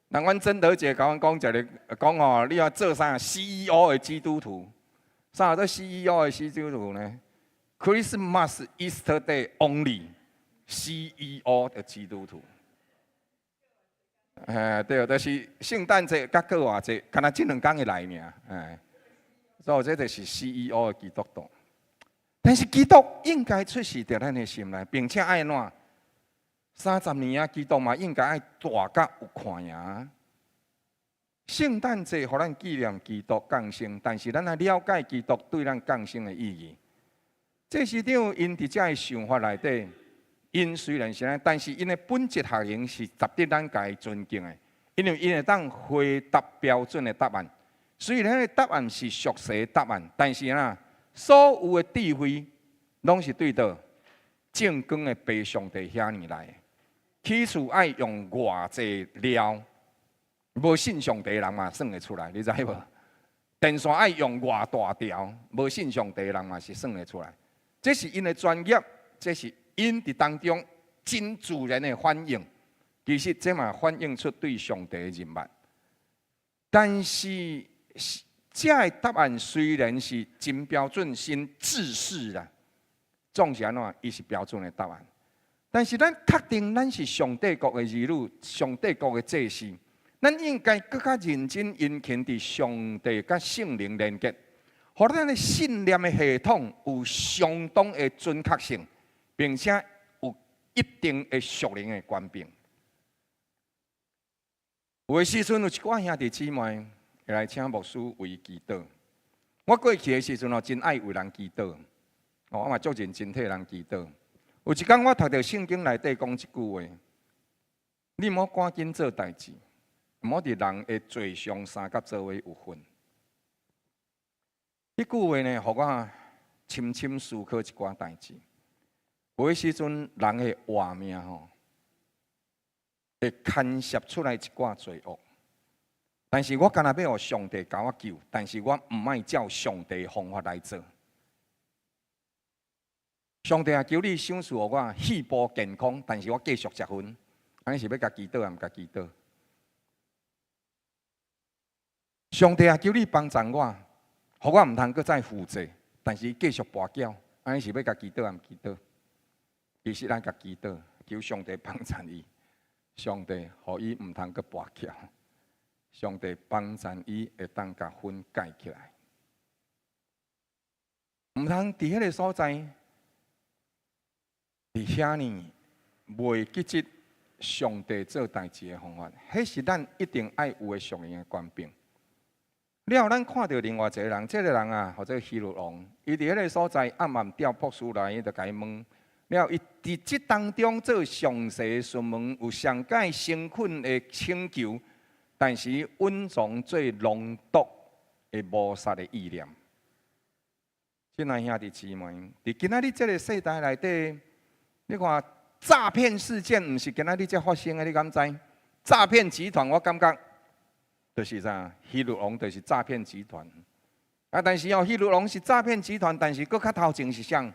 人阮曾德姐共阮講一个，講吼，你欲做啥 CEO 的基督徒？啥做 CEO 的基督徒呢？Christmas Easter Day only CEO 的基督徒。哎，對，就是聖誕節佮復活節，干焦這兩工會來爾。哎，所以這就是 CEO 的基督徒。但是基督應該出世佇咱的心內，並且愛按怎？30年啊，基督嘛應該愛大甲有看贏。聖誕節予咱紀念基督降生，但是咱愛了解基督對咱降生的意義。祭司長𪜶佇這个想法內底，𪜶雖然是按呢，但是𪜶的本質學問是值得咱共伊尊敬的，因為𪜶會當回答標準的答案。雖然彼个答案是屬世的答案，但是啊，所有的智慧攏是對佗正光的父上帝遐爾來的。起厝愛用偌濟料，無信上帝的人嘛算會出來，你知無？電線愛用偌大條，無信上帝的人嘛是算會出來。這是𪜶的專業，這是𪜶佇當中真自然的反應。其實這嘛反映出對上帝的認捌。但是，這个答案雖然是真標準、真知識啦，總是按怎，伊是標準的答案。但是咱確定咱是上帝國的兒女，上帝國的祭司，咱應該閣較認真殷勤佇上帝佮聖靈連結，予咱的信念的系統有相當的準確性，並且有一定的屬靈的權柄。有的時陣有一寡兄弟姊妹會來請牧師為伊祈禱。我過去的時陣哦，真愛為人祈禱，哦，我嘛足認真替人祈禱。有一工我讀著聖經內底講一句話：你毋好趕緊做代誌，毋好佇人的罪上相佮做伙有份。彼句話呢，予我深深思考一寡代誌。有的時陣，人的活命吼，會牽涉出來一寡罪惡。但是我干焦欲予上帝共我救，但是我毋愛照上帝的方法來做。上帝啊，求你賞賜予我肺部健康，但是我繼續食薰，按呢是欲共祈禱，抑毋共祈禱？上帝啊，求你幫贊我，予我毋通閣再負債，但是繼續跋筊，按呢是欲共祈禱，抑毋祈禱？其實咱共祈禱，求上帝幫贊伊，上帝予伊毋通閣跋筊，上帝幫贊伊會當共薰戒起來，毋通佇彼个所在。佇遐爾袂記得上帝做代誌的方法，彼是咱一定愛有的屬靈的權柄。了後，咱看著另外一个人，這个人啊，號做希律王，伊佇彼个所在暗暗調博士來，伊就共伊問：了伊佇這當中做詳細詢問，有上蓋誠懇的請求，但是隱藏最濃毒的謀殺的意念。親愛兄弟姊妹，佇今仔日這个世代內底，你看詐騙事件毋是今仔日才發生的，你敢知？詐騙集團，我感覺就是啥？希律王就是詐騙集團。啊，但是哦，希律王是詐騙集團，但是閣較頭前是啥？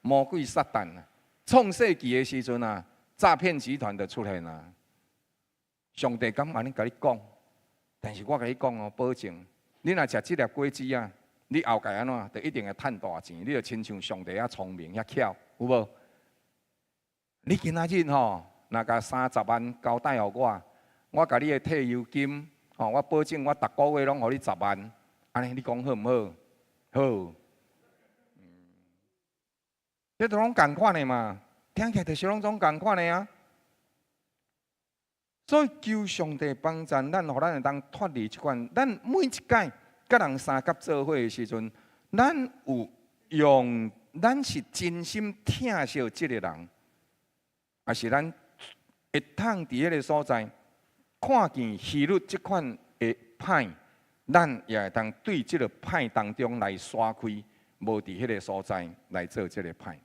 魔鬼撒旦啊！創世紀的時陣啊，詐騙集團就出現啊。上帝敢按呢共你講？但是我共你講哦，保證，你若食這粒果子啊，你後蓋按怎，就一定會趁大錢。你就親像上帝遐聰明遐巧，有無？你今仔日吼，若共30萬交代予我，我共你的退休金，吼，我保證我逐個月攏予你十萬，按呢你講好毋好？好。這都攏仝款的嘛，聽起來就是攏總仝款的啊。所以求上帝幫助咱，予咱會當脫離這款。咱每一擺佮人相佮做伙的時陣，咱有用，咱是真心疼惜這个人，抑是咱會通佇彼个所在看見希律這款的歹，咱也會當對這个歹當中來徙開，無佇彼个所在來做這个歹。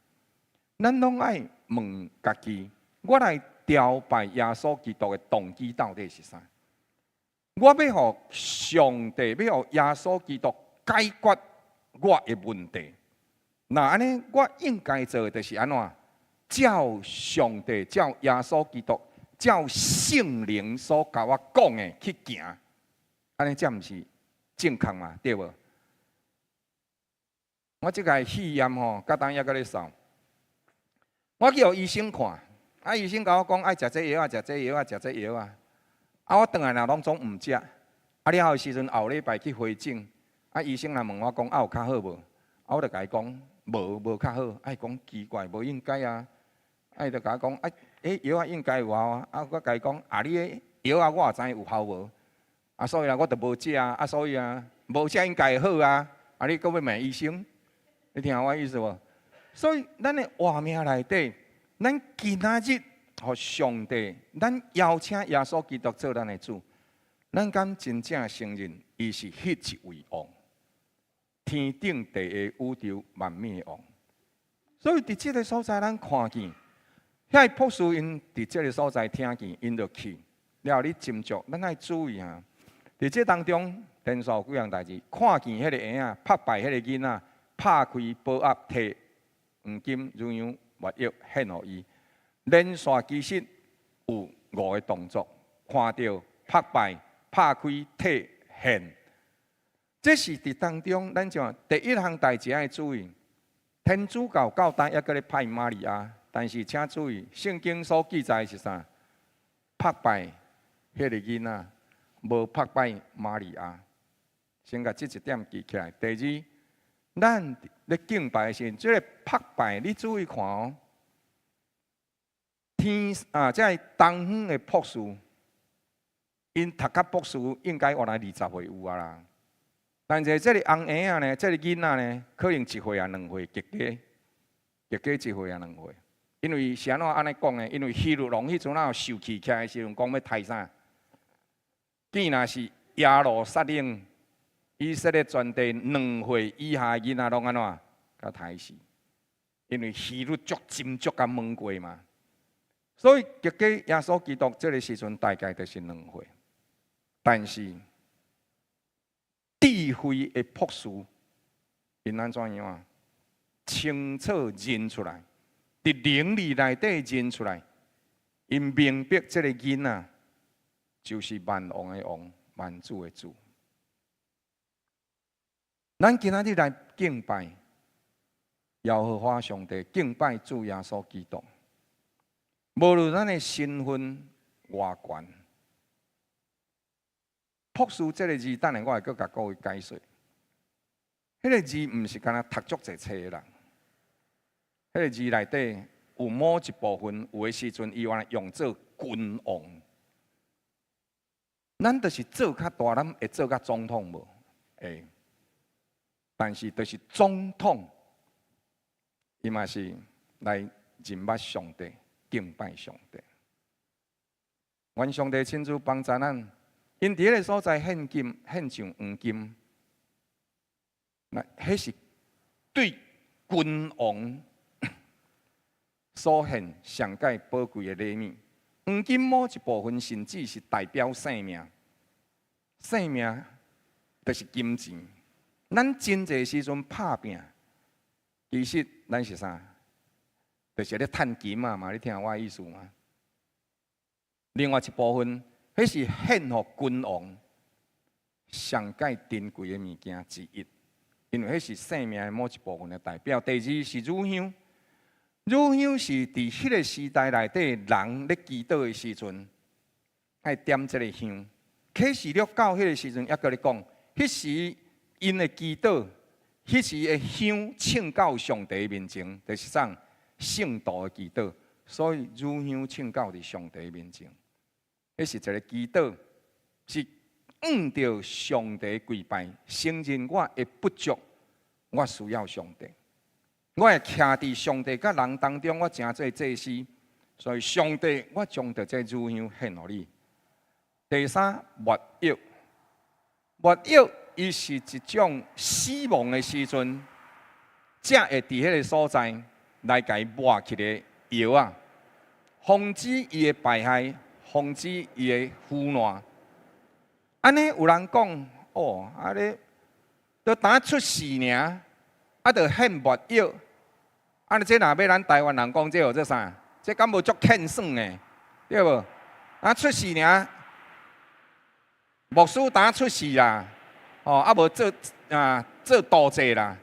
咱攏愛問家己：我來朝拜耶穌基督的動機到底是啥？我欲予上帝，欲予耶穌基督解決我的問題。若按呢，我應該做的就是按怎？照上帝、照耶穌基督、照聖靈所共我講的去行，按呢才毋是正確嘛？對無？我這個肺炎吼，到今猶閣咧掃。我去予醫生看，啊，醫生共我講愛食這藥啊，食這藥啊，食這藥啊。啊，我轉來若攏總毋食。啊，了後時陣後禮拜去回診，啊，醫生若問我講啊有較好無？啊，我就共伊講無，無較好。啊，伊講奇怪，無應該啊。啊，伊就共我講啊，彼藥仔應該有效啊。啊，我共伊講啊，你彼藥仔我也知有效無？啊，所以啊，我就無食啊。啊，所以啊，無食應該會好啊。啊，你閣欲問醫生？你聽我意思無？所以，咱的活命內底，咱今仔日予上帝，咱邀請耶穌基督做咱的主，咱敢真正承認伊是彼一位王，天頂地下宇宙萬物的王。所以，佇這个所在，咱看見遐個博士𪜶佇這个所在聽見，𪜶就去。了後你斟酌，咱愛注意啊！佇這當中，連續有幾項代誌，看見彼个嬰仔，拍敗彼个囡仔，拍開寶盒，提黃金、乳香、沒藥獻予伊。連續其實有五个動作，看著、拍敗、拍開、提、獻。這是佇當中，咱就第一項代誌愛注意。天主教到今猶閣咧拜瑪利亞，但是請注意，聖經所記載是啥？拍敗彼个囡仔，無拍敗瑪利亞。先共這一點記起來。第二，咱咧敬拜的時陣，這个拍敗，你注意看哦。天啊，這个東方的博士，𪜶讀甲博士應該原來20歲有啊啦。但是這个紅嬰仔呢，這个囡仔呢，可能一歲抑兩歲，極低，極低一歲抑兩歲。因為是按怎按呢講呢？因為希律王彼陣仔受氣起來的時陣，講欲刣啥？見若是耶路撒冷、以色列全地2歲以下的囡仔攏按怎？共刣死。因為希律足斟酌共問過嘛，所以結果耶穌基督這个時陣大概就是兩歲，但是智慧的博士，𪜶按怎樣啊？清楚認出來，佇靈裡內底認出來，𪜶明白這个囡仔就是萬王的王，萬主的主。咱今仔日來敬拜耶和華上帝，敬拜主耶穌基督。無論咱的身份偌懸，博士這个字，等下我會閣共各位解說。彼个字毋是干焦讀足濟冊的人，彼个字內底有某一部分，有的時陣伊原來用做君王。咱就是做較大，咱會做甲總統無？會。但是就是總統，伊嘛是來認捌上帝、敬拜上帝。願上帝親自幫助咱，𪜶佇彼个所在獻金、獻上黃金，那彼是對君王所獻上蓋寶貴的禮物。黃金某一部分甚至是代表性命，性命就是金錢。咱真濟時陣拍拚，其實咱是啥？就是咧趁金仔嘛，你聽我意思嗎？另外一部分，彼是獻予君王上蓋珍貴的物件之一，因為彼是生命的某一部分的代表。第二是乳香，乳香是佇彼个時代內底人咧祈禱的時陣，愛點這个香。啟示錄到彼个時陣，猶閣咧講，彼時𪜶的祈禱，彼時的香衝到上帝面前，就是啥？聖徒的祈禱，所以乳香衝到佇上帝面前，彼是一个祈禱，是向著上帝跪拜，承認我的不足，我需要上帝，我會徛佇上帝佮人當中，我成做祭司，所以上帝，我將著這乳香獻予你。第三，沒藥，沒藥，伊是一種死亡的時陣，才會佇彼个所在來共伊抹去的藥仔，防止伊的敗壞，防止伊的腐爛。按呢有人講，哦，啊你都當出世爾，啊著獻沒藥，啊你這若欲咱台灣人講，這叫做啥？這敢無足欠耍的，對無？啊出世爾，牧師當出世啦，哦，啊無做啊做道濟啦，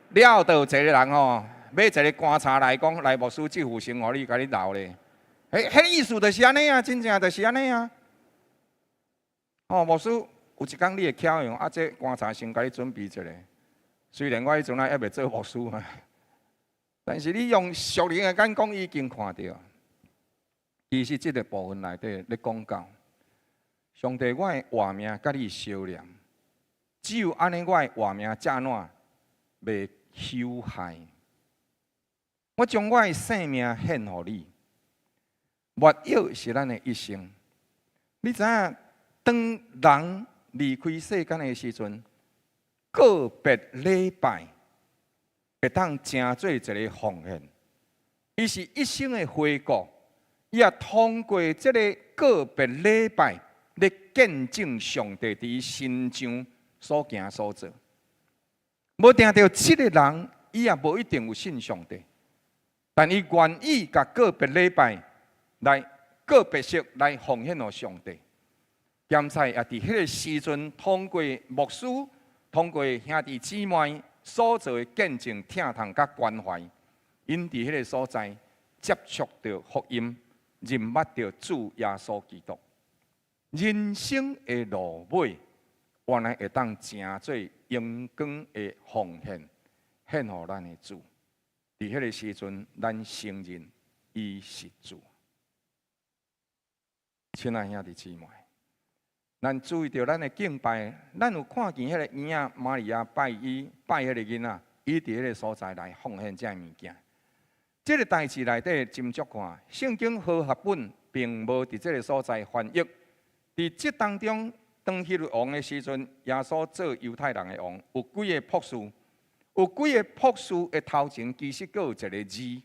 了後就有一个人吼，買一个棺材來講，來牧師這副身予你，共你留咧。彼彼意思就是按呢啊，真正就是按呢啊。哦，牧師有一工你會巧用，啊，這棺材先共你準備一下。雖然我彼陣仔猶未做牧師啊，但是你用屬靈的眼光已經看著。其實這个部分內底咧講到，上帝，我的活命佮你相連，只有按呢，我的活命才怎袂朽壞。我將我的性命獻予你，沒藥是咱的一生。你知影，當人離開世間的時陣，告別禮拜會當成做一个奉獻，伊是一生的回顧，伊也通過這个告別禮拜，來見證上帝佇伊身上所行所做。無定著這个人，伊也無一定有信上帝，但伊願意共告別禮拜來告別式來奉獻予上帝。兼且也佇彼个時陣，通過牧師、通過兄弟姊妹所做的見證、疼痛佮關懷，𪜶佇彼个所在接觸著福音，認捌著主耶穌基督。人生的路尾，原來會當成做榮光的奉獻，獻予咱的主。佇彼個時陣，咱承認伊是主。親愛兄弟姊妹，咱注意著咱的敬拜，咱有看見彼个嬰仔瑪利亞拜伊拜彼个囡仔，伊佇彼个所在來奉獻這个物件。這个代誌內底斟酌看，聖經和合本並無佇這个所在翻譯。佇這當中，當希律王的時陣，耶穌做猶太人的王，有幾个博士，有幾个博士的頭前其實閣有一个字，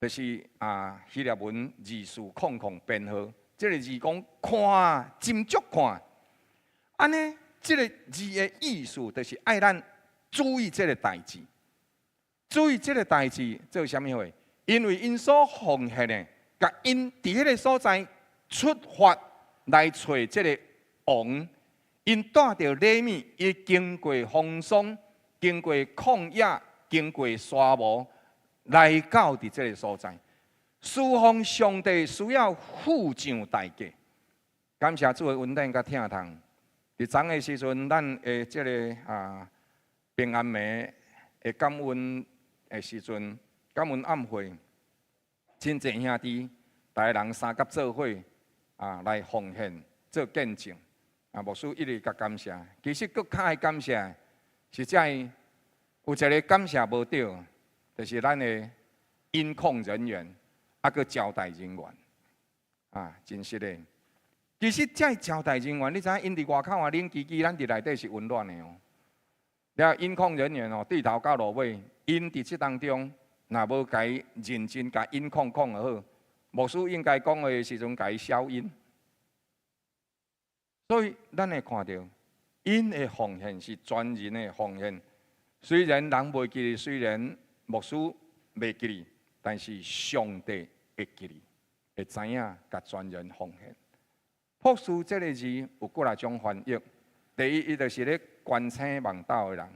就是啊希臘文二四空空編號。這个字講看，斟酌看，按呢，這个字的意思就是愛咱注意這个代誌，注意這个代誌做啥物貨？因為𪜶所奉獻的，共𪜶佇彼个所在出發來揣這个王，𪜶帶著禮物，伊經過風霜，經過曠野，經過沙漠，來到佇這个所在。侍奉上帝需要付上代價。感謝主的恩典佮疼痛。佇昨的時陣，咱的這个啊平安暝的感恩的時陣，感恩晚會，真濟兄弟，逐个人相佮做伙啊來奉獻做見證。啊，牧師一直共感謝。其實閣較愛感謝，實在有一个感謝無著，就是咱的音控人員，啊，閣招待人員，啊，真實的。其實這招待人員，你知影𪜶佇外口啊冷吱吱，咱佇內底是溫暖的哦。了音控人員哦，對頭到落尾，𪜶佇這當中，若無共伊認真共音控控好，牧師應該講話的時陣，共伊消音。所以咱會看著，𪜶的奉獻是全人的奉獻。雖然人袂記得，雖然牧師袂記得，但是上帝會記得，會知影共全人奉獻。服侍這个字有幾若種翻譯。第一，伊就是咧觀星望斗的人；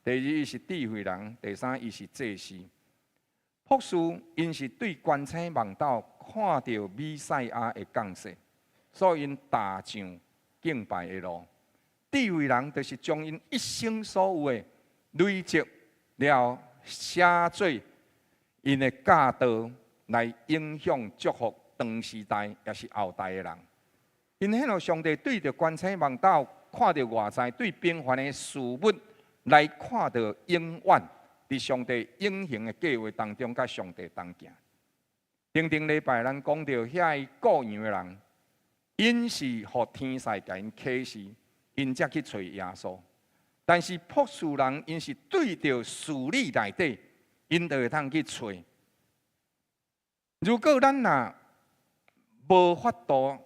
第二，伊是智慧人；第三，伊是祭司。服侍𪜶是對觀星望斗看著彌賽亞的降世，所以𪜶踏上敬拜的路。智慧人就是將𪜶一生所有的累積了寫做𪜶的教導，來影響祝福當時代抑是後代的人。𪜶顯露上帝對著觀星望斗看著外在，對平凡的事物來看著永遠，佇上帝永恆的計劃當中，佮上帝同行。頂頂禮拜咱講著遐個顧羊的人，𪜶是予天使共𪜶啟示，𪜶才去揣耶穌。但是服侍人，𪜶是對著事理內底，𪜶就會通去揣。如果咱若無法度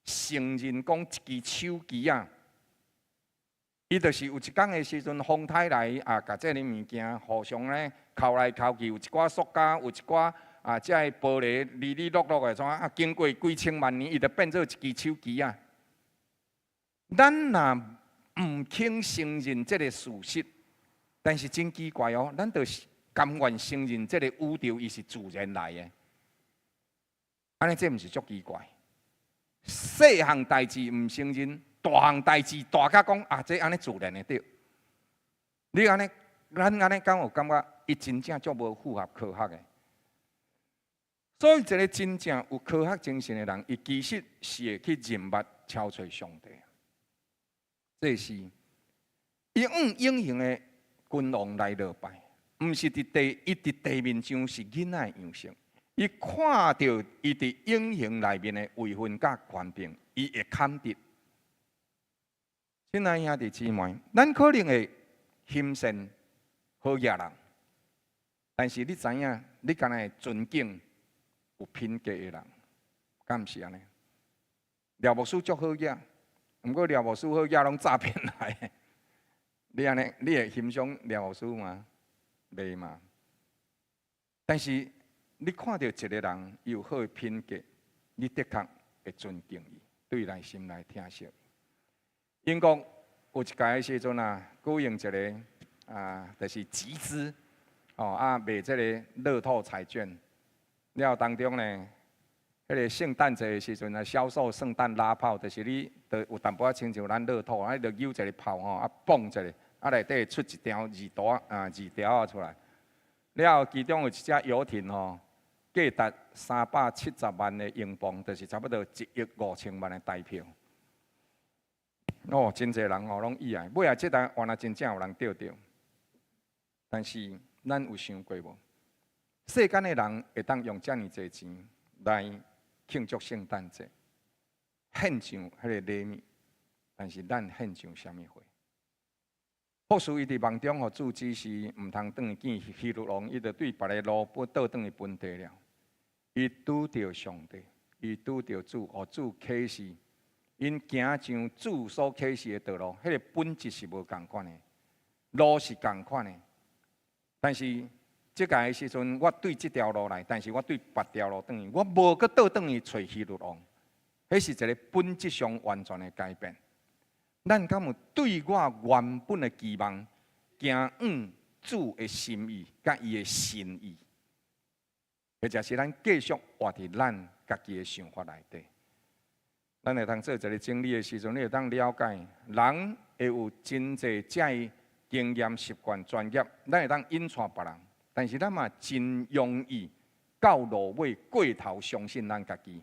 承認講一支手機仔，伊就是有一工的時陣風颱來啊，共這个物件互相咧扣來扣去，有一寡塑膠，有一寡啊，這个玻璃離離落落的怎啊？經過幾千萬年，伊就變做一支手機仔。咱若毋肯承認這个事實，但是真奇怪哦，咱就是甘願承認這個宇宙伊是自然來的，按呢這毋是足奇怪？細項代誌毋承認，大項代誌大甲講啊，這按呢自然的對。你按呢，咱按呢敢有感覺？伊真正足無符合科學的。所以一個真正有科學精神的人，伊其實是會去認捌超揣上帝。這是伊用永恆的君王來禮拜，毋是佇地，伊佇地面上是囡仔的樣式。伊看著伊佇永恆內面的位份佮權柄，伊會坎得。親愛兄弟姊妹，咱可能會欣羨好額人，但是你知影，你敢若會尊敬有品格的人，敢毋是按呢？廖牧師足好額，毋過廖牧師好額攏詐騙來的。你按呢？你會欣賞廖牧師嗎？袂嘛。但是你看著一個人有好的品格，你的確會尊敬伊，對內心來疼惜。英國有一屆的時陣啊，舉行一个啊，就是集資哦啊，賣這个樂透彩券。了當中呢，彼个聖誕節的時陣啊，銷售聖誕拉炮，就是你，就有淡薄仔親像咱樂透，啊，你就扭一个炮吼，啊，蹦一个，啊，內底出一張字條啊，字條仔出來。了後，其中有一隻遊艇吼，價值370萬的英鎊，就是差不多1億5千萬的台票。哦，真濟人吼攏意愛，尾仔這單原來真正有人著著。但是咱有想過無？世間的人會當用遮爾濟錢來慶祝聖誕節，獻上彼个禮物，但是咱獻上啥物貨？牧師伊佇夢中予主指示，毋通轉去見希律王，伊就對別个路不倒轉去本地了。伊拄著上帝，伊拄著主，予主啟示，𪜶行上主所啟示的道路，彼个本質是無仝款的，路是仝款的。但是這個時陣，我對這條路來，但是我對別條路轉去，我無閣倒轉去揣希律王，彼是一个本質上完全的改變。咱敢有對我原本的期望，行往主的心意，佮伊的心意，或者是咱繼續活佇咱家己的想法內底。咱會當做一个整理的時陣，你會當了解，人會有真濟這个經驗、習慣、專業，咱會當引帶別人，但是咱嘛真容易到落尾過頭相信咱家己，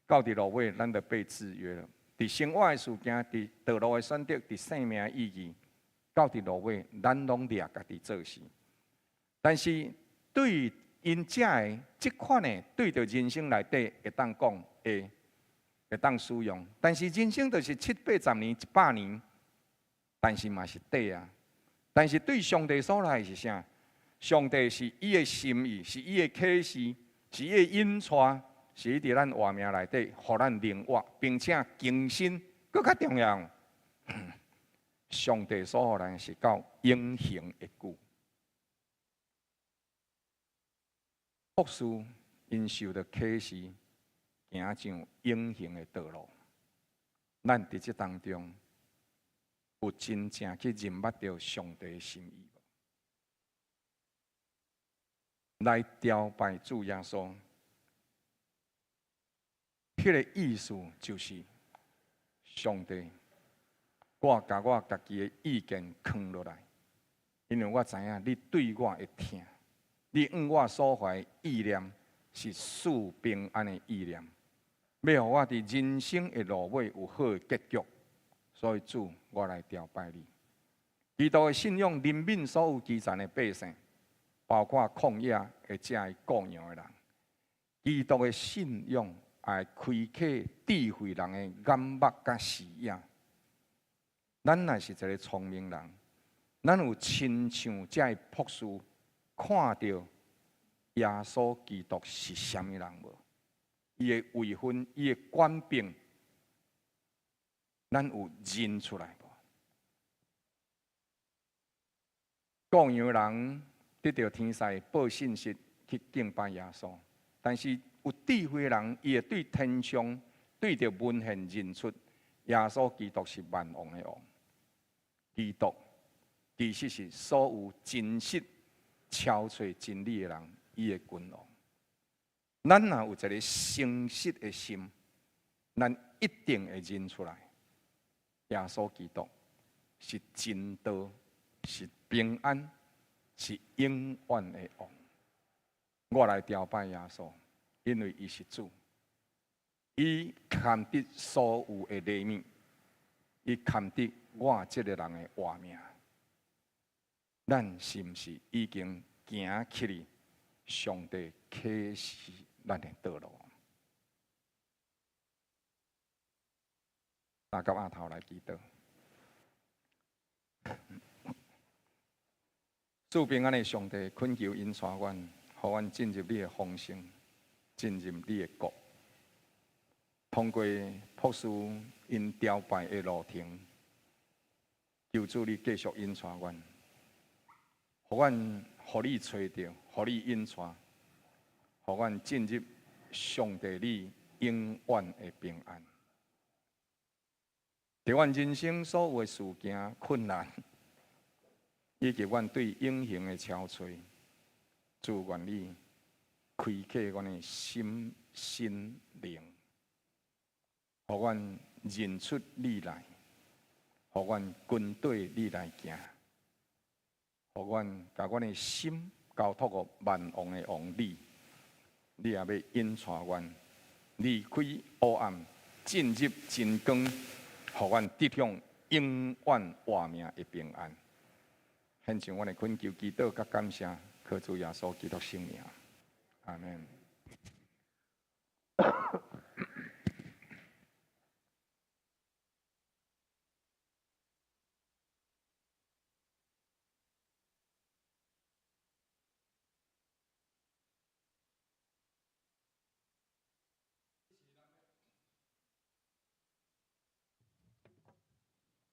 到佇落尾咱就被制約了。佇生活的事件，佇道路的選擇，佇生命的意義，到佇落尾，咱攏掠家己做事。但是對 𪜶遮的這款的對著人生內底會當講會當使用，但是人生就是七八十年、100年，但是嘛是短啊。但是對上帝所來是啥？上帝是伊的心意，是伊的啟示，是伊的引帶，是伊佇咱活命內底，予咱靈活，並且更新，閣較重要。上帝所予咱是到永恆的久。博士𪜶受著啟示，行上永恆的道路。咱佇這當中，有真正去認捌著上帝的心意無？來朝拜主耶穌，彼個意思就是上帝，我共我家己的意見囥落來，因為我知影你對我會疼，你向我所懷意念是賜平安的意念，欲予我佇人生的路尾有好的結局，所以主，我來朝拜你。基督的信仰憐憫所有基層的百姓，包括曠野的這的羔羊的人。基督的信仰會開啟智慧人的眼目佮視野。咱若是一个聰明人，咱有親像這的博士看著耶穌基督是啥物人無？伊的位份，伊的權柄，咱有認出來無？羔羊人得著天使報信息去敬拜耶穌，但是有智慧的人，伊會對天上對著文獻認出耶穌基督是萬王的王。基督其實是所有真實超揣真理的人，伊的君王。咱若有一個誠實的心，咱一定會認出來，耶穌基督是真道，是平安，是永遠的王。我來朝拜耶穌，因為伊是主，伊堪得所有的禮物，伊堪得我這个人的活命。咱是毋是已經行起去上帝啟示咱的道路？三及阿頭來祈禱。賜平安的上帝，懇求引帶阮，予阮進入你的豐盛，進入你的國。通過博士𪜶朝拜的路程，求主你繼續引帶阮，予阮予你揣著，予你引帶，予阮進入上帝你永遠的平安。佇阮人生所有的事件困難，以及阮對永恆的超揣，主願你開啟阮的心身靈，予阮認出你來，予阮跟綴你來行，予阮共阮的心交託予萬王的王你，你也欲引帶阮離開黑暗，進入真光，予阮得享永遠活命的平安。獻上阮的懇求、祈禱佮感謝，靠主耶穌基督聖名，阿們。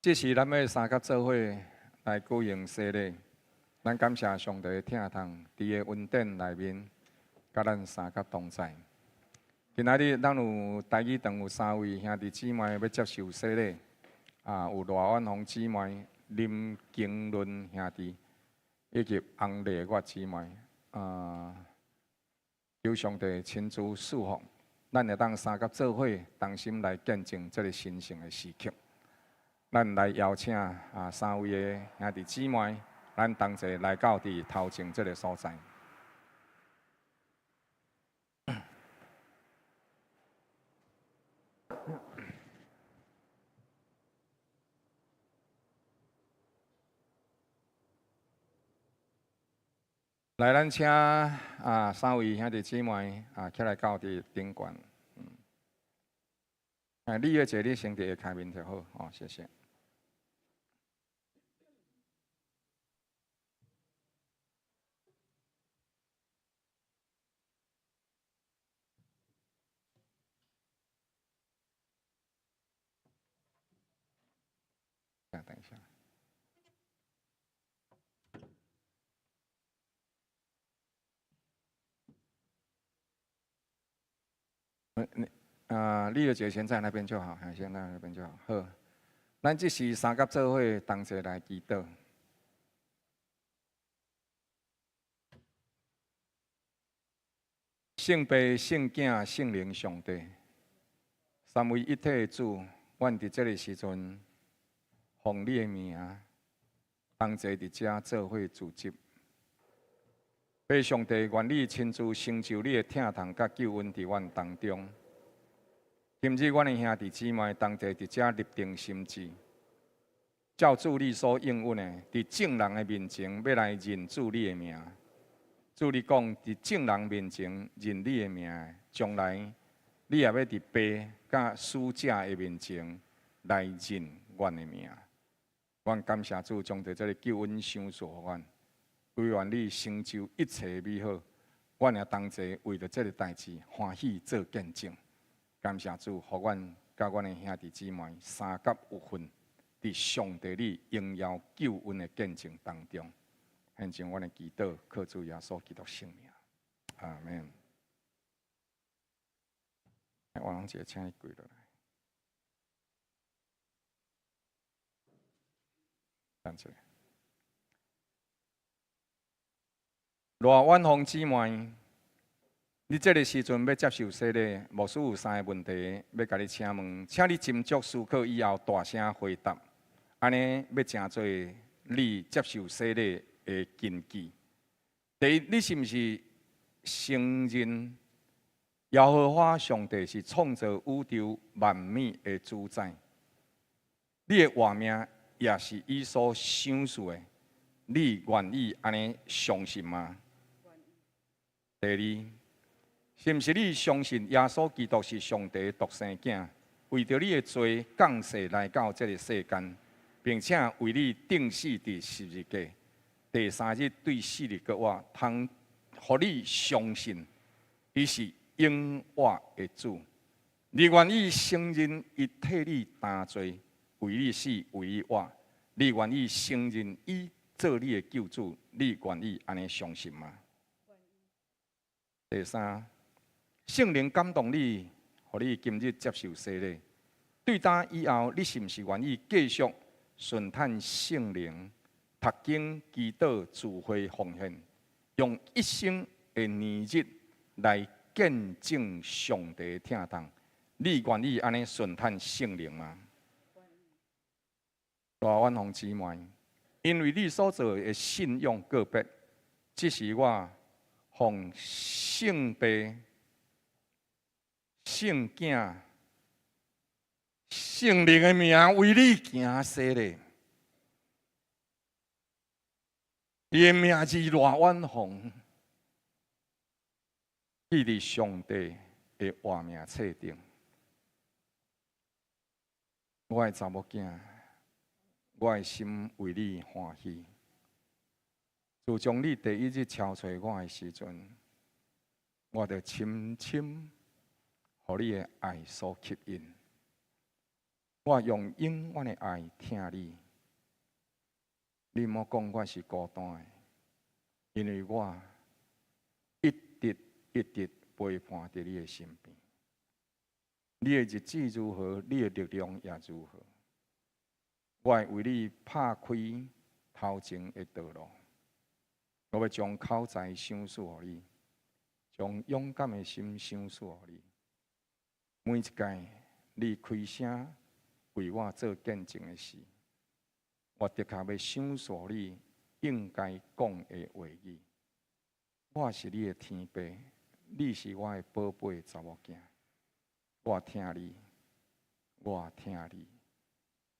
這是咱欲三佮做伙來舉行洗禮，咱感謝上帝的疼痛，佇伊的恩典內面，佮咱三佮同在。今仔日咱有台語堂有三位兄弟姊妹欲接受洗禮，啊，有賴婉紅姊妹、林景倫兄弟，以及洪麗月姊妹。啊，求上帝親自賜福，咱會當三佮做伙同心來見證這个神聖的時刻。咱來邀請啊三位的兄弟姊妹，咱同齊來到佇頭前這个所在。來，咱請啊三位兄弟姊妹啊起來到佇頂懸。啊，你要坐，你先佇下跤面就好。哦，謝謝。等一下。你啊，麗月姐先在那邊就好，先在那邊就好。好，咱這時三佮做伙同齊來祈禱。聖父、聖囝、聖靈上帝，三位一體的主，阮佇這个時陣，奉你的名，同齊佇遮做伙聚集。父上帝，願你親自成就你的疼痛佮救恩佇阮當中。今日阮的兄弟姊妹同齊佇遮立定心志，照主你所應允的，佇眾人的面前欲來認主你的名。主你講，佇眾人面前認你的名，將來你也欲佇父佮使者的面前來認阮的名。阮感謝主，將這个救恩賞賜予阮，惟願你成就一切美好。阮也同齊為著這个代誌歡喜做見證。感謝主，予阮佮阮的兄弟姊妹三佮有份，佇上帝你榮耀救恩的見證當中。獻上阮的祈禱，靠主耶穌基督聖名，阿們。我攏一个請你跪落來，等一下。賴婉紅姊妹，你這个時陣欲接受洗禮，牧師有三个問題欲共你請問，請你斟酌思考以後大聲回答，按呢欲成做你接受洗禮的根據。第一，你是毋是承認耶和華上帝是創造宇宙萬物的主宰？你的活命也是伊所賞賜的，你願意按呢相信嗎？第二，是毋是你相信耶穌基督是上帝的獨生囝，為著你的罪降世來到這个世間，並且為你釘死佇十字架？第三日對死裡復活，通予你相信伊是永活的主。你願意承認伊替你擔罪，為你死，為你活？你願意承認伊做你的救主？你願意按呢相信嗎？第三，聖靈感動你，予你今日接受洗禮。對今以後，你是毋是願意繼續順趁聖靈？讀經、祈禱、聚會、奉獻，用一生的年日來見證上帝的疼痛。你願意按呢順趁聖靈嗎？賴婉紅姊妹，因為你所做的信仰告白，這是我奉聖父、聖囝、聖靈的名為你行洗禮。你的名字賴婉紅，記佇上帝的活命冊頂。我的查某囝，我的心為你歡喜。自從你第一日敲揣我的時陣，我就深深予你的愛所吸引。我用永遠的愛疼你。你莫講我是孤單的，因為我一直一直陪伴佇你的身邊。你的日子如何，你的力量也如何。我會為你拍開頭前的道路，我欲將口才賞賜予你，將勇敢的心賞賜予你。每一擺你開聲為我做見證的時，我的確欲賞賜你應該講的話語。我是你的天父，你是我的寶貝查某囝。我疼你，我疼你，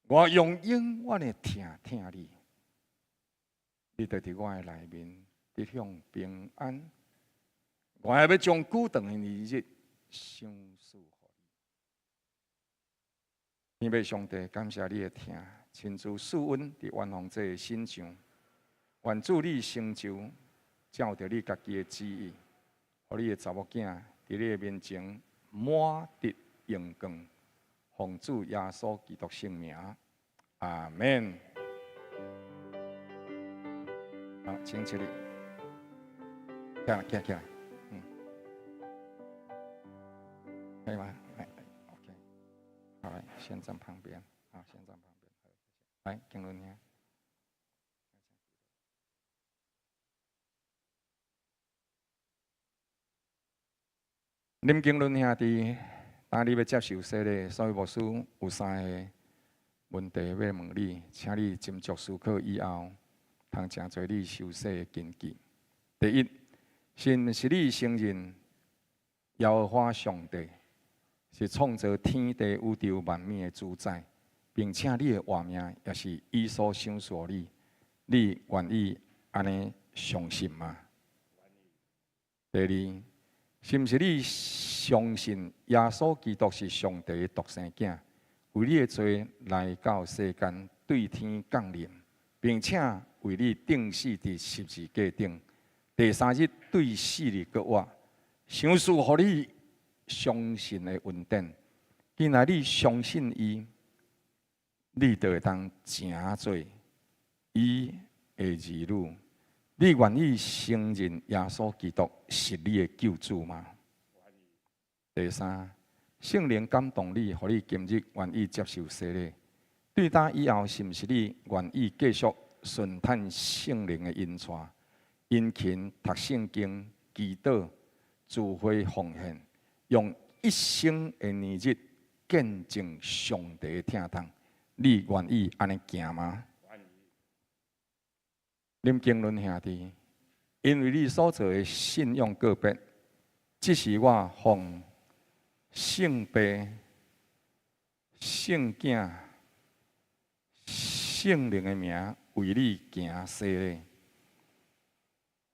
我用永遠的疼疼你。你就佇我的內面，佇得享平安。我還欲將久長的年日賞賜予你。天父上帝，感謝你的疼，親自賜阮佇遠方這个身上，願主你成就照著你家己的旨意，予你的查某囝佇你的面前滿得榮光，奉主耶穌基督聖名，阿門。好，請起立，起來，起來，起來，可以嗎？來，OK，好，來，先站旁邊，好，先站旁邊，來，經綸兄。林經綸兄弟，當你欲接受洗禮，所以牧師有三个問題欲問你，請你斟酌思考以後，通成做你受洗的根據。第一，是毋是你承認耶和華上帝是創造天地宇宙萬物的主宰，並且你的活命也是伊所賞賜予你，你願意按呢相信嗎？第二，是毋是你相信耶穌基督是上帝的獨生囝，為你的罪來到世間對天降臨，並且為你釘死佇十字架頂，第三日對死裡閣活，賞賜予你相信的恩典。既然你相信伊，你就會當成做伊的兒女。你願意承認耶穌基督是你的救主嗎？第三，聖靈感動你，予你今日願意接受洗禮。對今以後，是毋是你願意繼續順趁聖靈的引帶，殷勤讀聖經、祈禱、聚會奉獻，用一生的年日見證上帝的疼痛？你願意按呢行嗎？林經綸兄弟，因為你所做的信仰告白，這是我奉聖父、聖囝、聖靈的名為你行洗禮。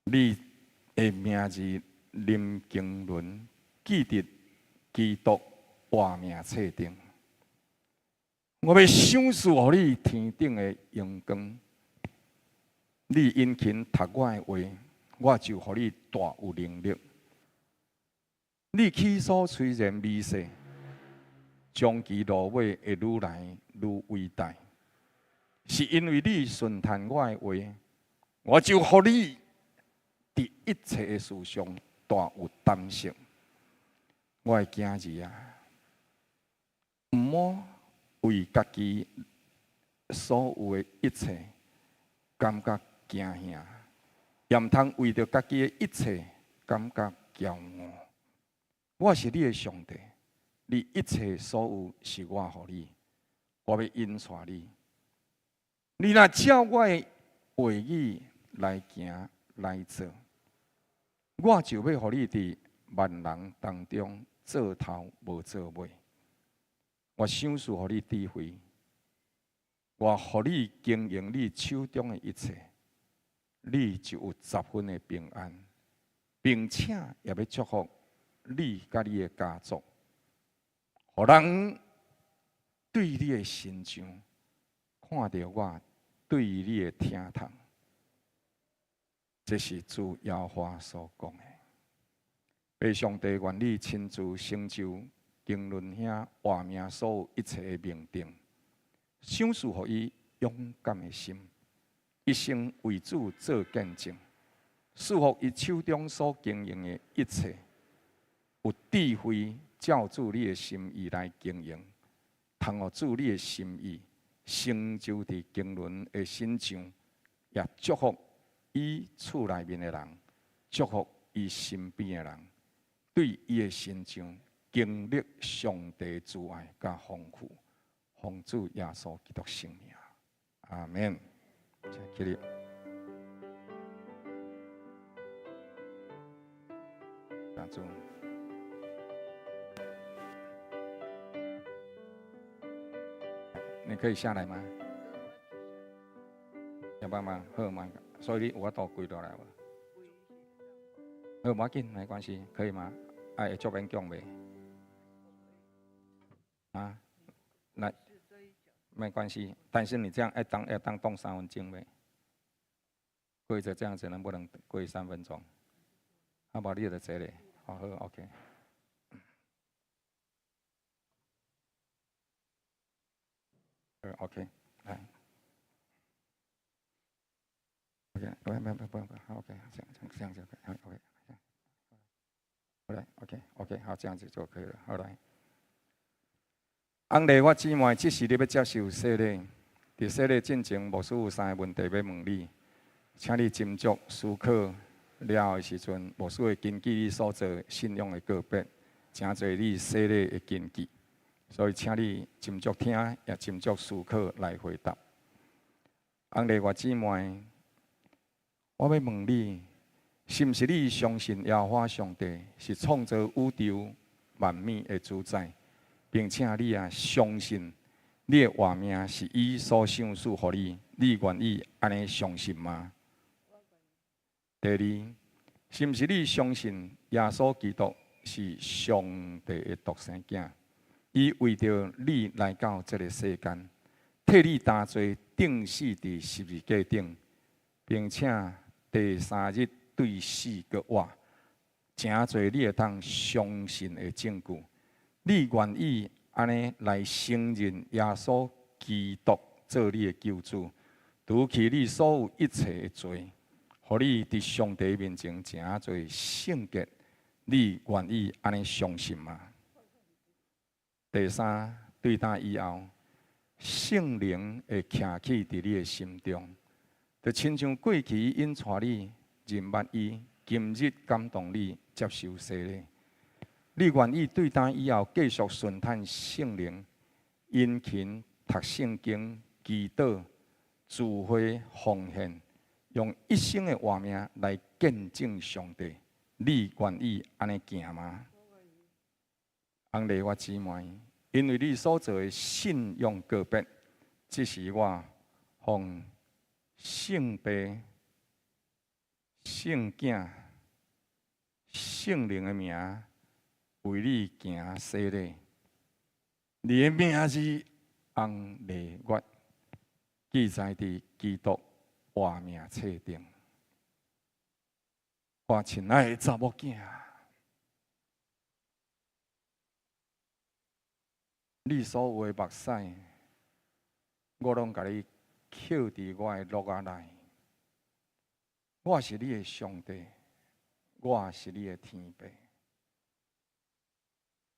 你的名字林經綸，記佇基督活命冊頂。我欲賞賜予你天頂的榮光。你殷勤讀我的話，我就予你大有能力。你起初雖然微細，終其落尾會愈來愈偉大，是因為你順趁我的話，我就予你佇一切的事上大有膽識。我的囝兒啊，毋好為家己所有的一切感覺驚嚇，也毋通為著家己的一切感覺驕傲。我是你的上帝，你一切所有是我予你，我欲引帶你。你若照我的話語來行來做，我就欲予你佇萬人當中做頭無做尾。我賞賜予你智慧，我予你經營你手中的一切，你就有十分的平安，並且也欲祝福你佮你的家族，予人對你的身上看著我對你的疼痛。這是主耶和華所講的。父上帝願你親自成就經綸兄活命所有一切的命定，賞賜予伊勇敢的心，一生為主做見證，賜福伊手中所經營的一切，有智慧照主你的心意來經營，通予主你的心意成就佇經綸的身上，也祝福伊厝內面的人，祝福伊身邊的人，對伊的身上經歷上帝慈愛佮豐富，奉主耶穌基督聖名，阿門。請起立。打住。你可以下來嗎？有辦法好嗎？所以你有法度跪落來無？好，無要緊，沒關係，可以嗎？啊，會足勉強袂？啊，來，沒關係，但是你這樣會當動3分鐘袂？跪着這樣子能不能跪三分鐘？啊，無你就坐咧，好好，OK。OK，來，OK，不不不不不，好，OK，這樣這樣就可以，好，OK，好來，OK，OK，好，這樣子就可以了，好來。翁麗我姊妹，這時你欲接受洗禮，佇洗禮進前，牧師有三个問題欲問你，請你斟酌思考了後的時陣，牧師會根據你所做信仰的告別，成做你洗禮的根據。所以，請你斟酌聽，也斟酌思考來回答。翁麗我姊妹，我欲問你，是毋是你相信耶和華上帝是創造宇宙萬物的主宰，並且你也相信你的活命是伊所賞賜予你，你願意按呢相信嗎？第二，是毋是你相信耶穌基督是上帝的獨生囝？伊為著你來到這个世間，替你擔罪，釘死佇十字架頂，並且第三日對死閣活，成做你會當相信的證據。你願意按呢來承認耶穌基督做你的救主，除去你所有一切的罪，予你佇上帝面前成做聖潔。你願意按呢相信嗎？第三，對今以後，聖靈會徛起佇你的心中，就親像過去引帶你認捌伊，今日感動你接受洗禮。你願意對今以後繼續順趁聖靈，殷勤讀聖經、祈禱、聚會、奉獻，用一生的活命來見證上帝。你願意按呢行嗎？翁麗我姊妹，因為你所做的信仰告別，這是我奉聖父、聖囝、聖靈的名為你行洗禮。你的名字翁麗月，記載佇基督活命冊頂。我親愛的查某囝，你所有的目屎，我攏共你抾佇我的轆仔內。我是你的上帝，我是你的天父。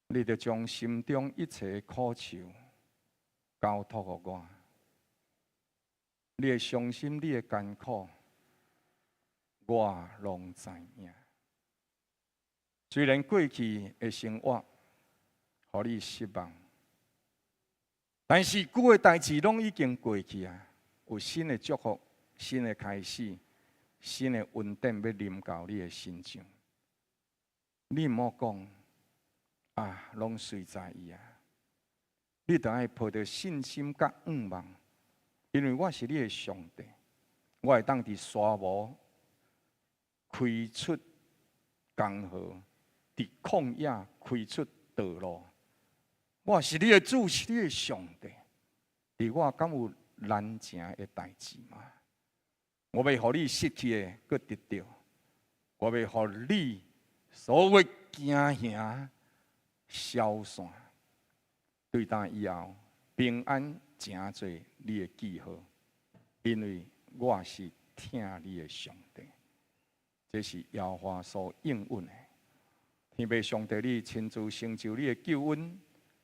你著將心中一切苦愁交託予我。你的傷心，你的艱苦，我攏知影。雖然過去的生活予你失望，但是舊的代誌攏已經過去啊！有新的祝福、新的開始、新的恩典欲臨到你的身上。你毋好講啊，攏隨在伊啊！你著愛抱著信心佮向望，因為我是你的上帝，我會當佇沙漠開出江河，佇曠野開出道路。我是你的主，是你的上帝。佇我敢有難成的代誌嗎？我欲予你失去的，閣得著；我欲予你所有驚嚇消散。對今以後，平安成做你的記號，因為我是疼你的上帝。這是耶和華所應允的。天父上帝，你親自成就你的救恩，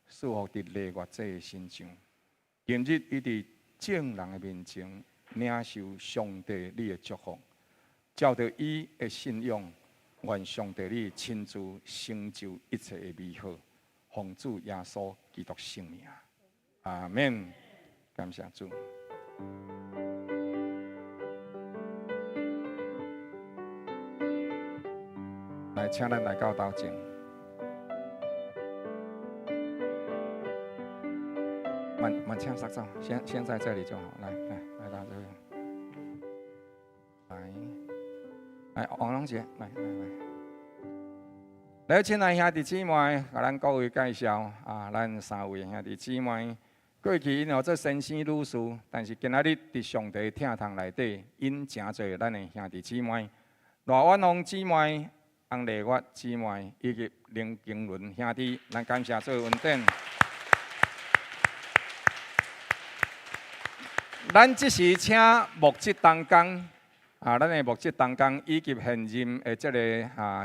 賜福佇麗月姐的身上。今日伊佇眾人的面前領受上帝你的祝福，照著伊的信仰，願上帝你親自成就一切的美好，奉主耶穌基督聖名，阿們。感謝主。來，請咱來到頭前。慢慢請殺走，先在這裡就好。來來來到這邊，來來王龍姐，來來來。來，親愛兄弟姊妹，共咱各位介紹啊，咱三位兄弟姊妹，過去𪜶號做先生女士，但是今仔日佇上帝疼痛內底，𪜶成做咱的兄弟姊妹。賴婉紅姊妹、洪麗月姊妹以及林經倫兄弟，咱感謝主恩典。咱這時請牧職同工。啊，咱的牧職同工以及現任的這个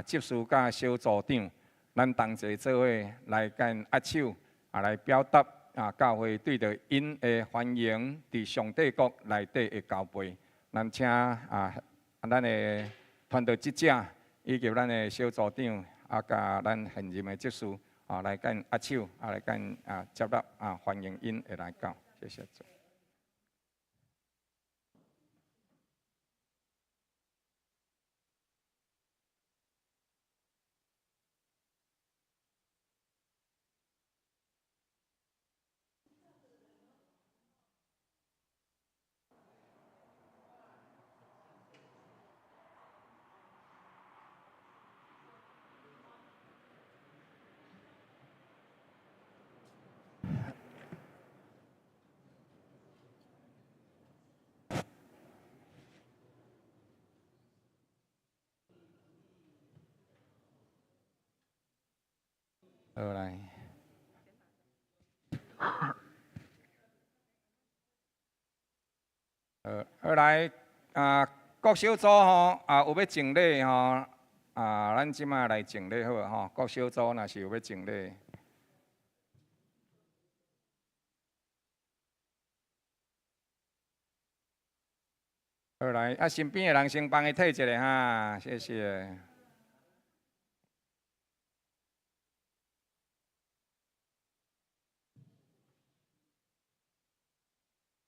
執事佮小組長，咱同齊做伙來共𪜶握手，來表達教會對著𪜶的歡迎，佇上帝國內底的交陪。咱請咱的傳道職者以及咱的小組長，佮咱現任的執事來共𪜶握手，來共𪜶接納歡迎𪜶會來到，謝謝主。好來，好來啊！各小組吼有欲贈禮吼咱這擺來贈禮好無吼？各小組若是有欲贈禮，好來身邊的人先幫伊提一下哈，謝謝。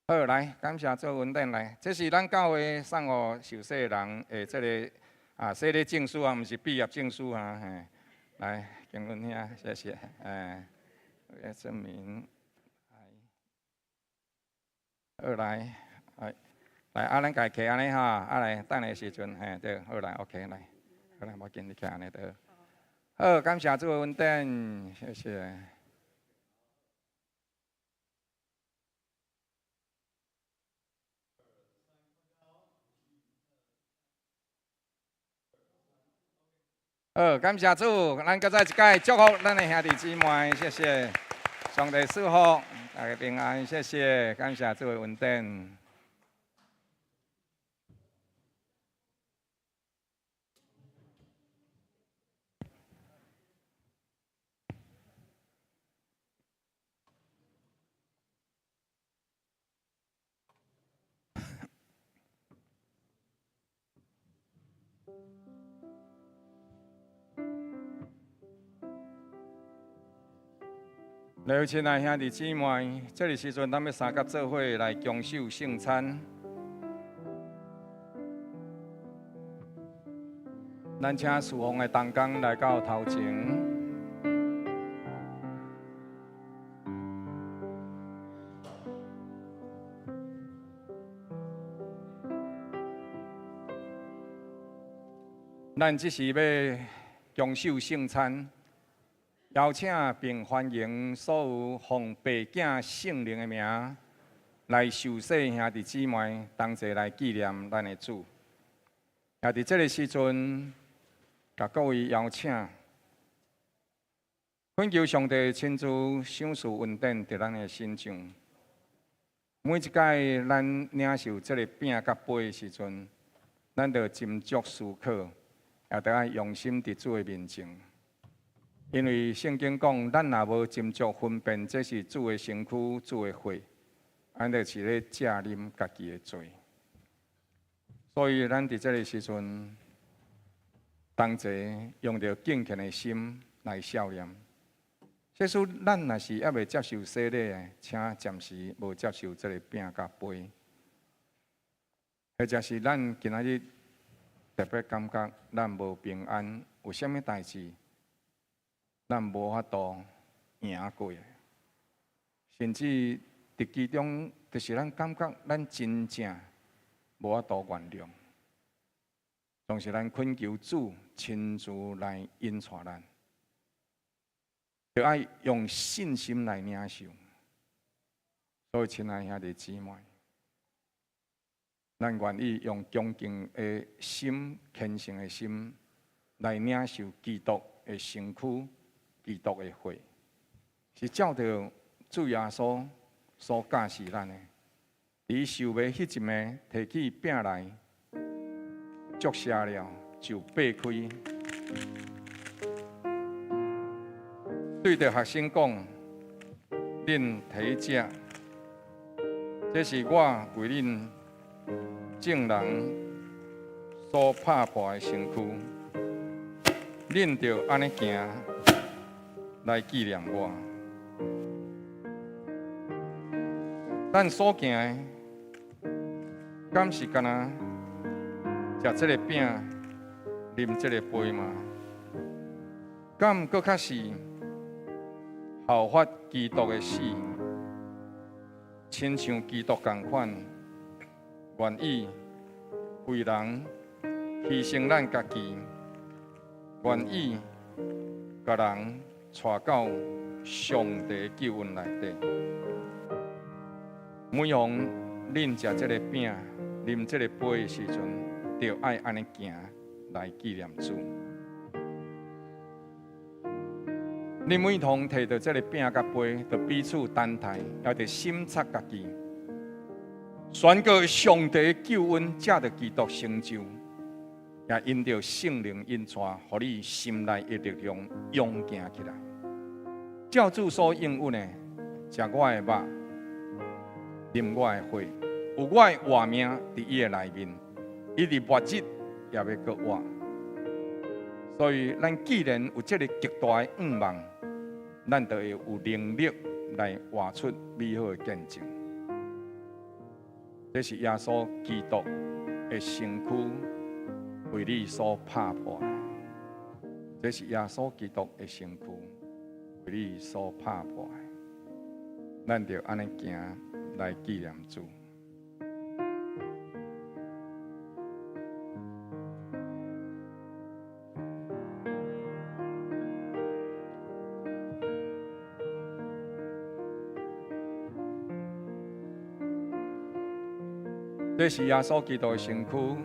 好，來，感謝主恩典來，這是咱教會送予受洗人的這个洗禮證書啊，毋是畢業證書啊，嘿，來，經文兄，謝謝，來證明，好來，來，來，咱家徛按呢哈，來，等下時陣，嘿，對，好來，OK，來，好來，無要緊，你徛按呢對。好，感謝主恩典，謝謝。好，感謝主，咱閣再一擺祝福咱的兄弟姊妹，謝謝，上帝賜福，大家平安，謝謝，感謝主的恩典。來，親愛兄弟姊妹，這个時陣，咱欲相佮做伙來共守聖餐。咱請事奉的同工來到頭前。咱這時欲共守聖餐，邀請並歡迎所有奉父子聖靈的名來受洗兄弟姊妹，同齊來紀念咱的主。也佇這个時陣，共各位邀請，懇求上帝親自賞賜恩典佇咱的身上。每一擺咱領受這个餅佮杯的時陣，咱著斟酌思考，也著愛用心佇主的面前。因為聖經講，咱若無斟酌分辨，這是主的身軀、主的血，咱就是咧食啉家己的罪。所以，咱佇這个時陣，同齊用著敬虔的心來效念。即使咱若是猶未接受洗禮的，請暫時無接受這个餅佮杯，或者是咱今仔日特別感覺咱無平安，有啥物代誌，咱無法度贏過，甚至佇其中，就是咱感覺咱真正無法度原諒，總是咱懇求主親自來引帶咱。就愛用信心來領受。所以，親愛兄弟姊妹，咱願意用恭敬的心、虔誠的心來領受基督的身軀、基督的血，是照著主耶穌所教示咱的。佇受賣彼一暝，提起餅來，祝謝了，就擘開，對著學生講：恁提食，這是我為恁眾人所拍破的身軀，恁著按呢行來紀念我。咱所行的，敢是干焦食這个餅、啉這个杯嗎？敢閣較是效法基督的死，親像基督仝款，願意為人犧牲咱家己，願意共人帶到上帝救恩內底。每逢恁食這个餅、啉這个杯的時陣，就愛按呢行來紀念主。恁每當提著這个餅佮杯，就彼此擔待，也著省察家己，宣告上帝救恩藉著基督成就，也因著聖靈引帶，予你心內的力量勇健起來。照主所應允的，食我的肉，啉我的血，有我的活命佇伊的內面，伊佇末日也欲閣活。所以，咱既然有這个極大的願望，咱就會有能力來活出美好的見證。這是耶穌基督的身軀為你所拍破的，這是耶穌基督的身軀為你所拍破的。咱就按呢行來紀念主。這是耶穌基督的身軀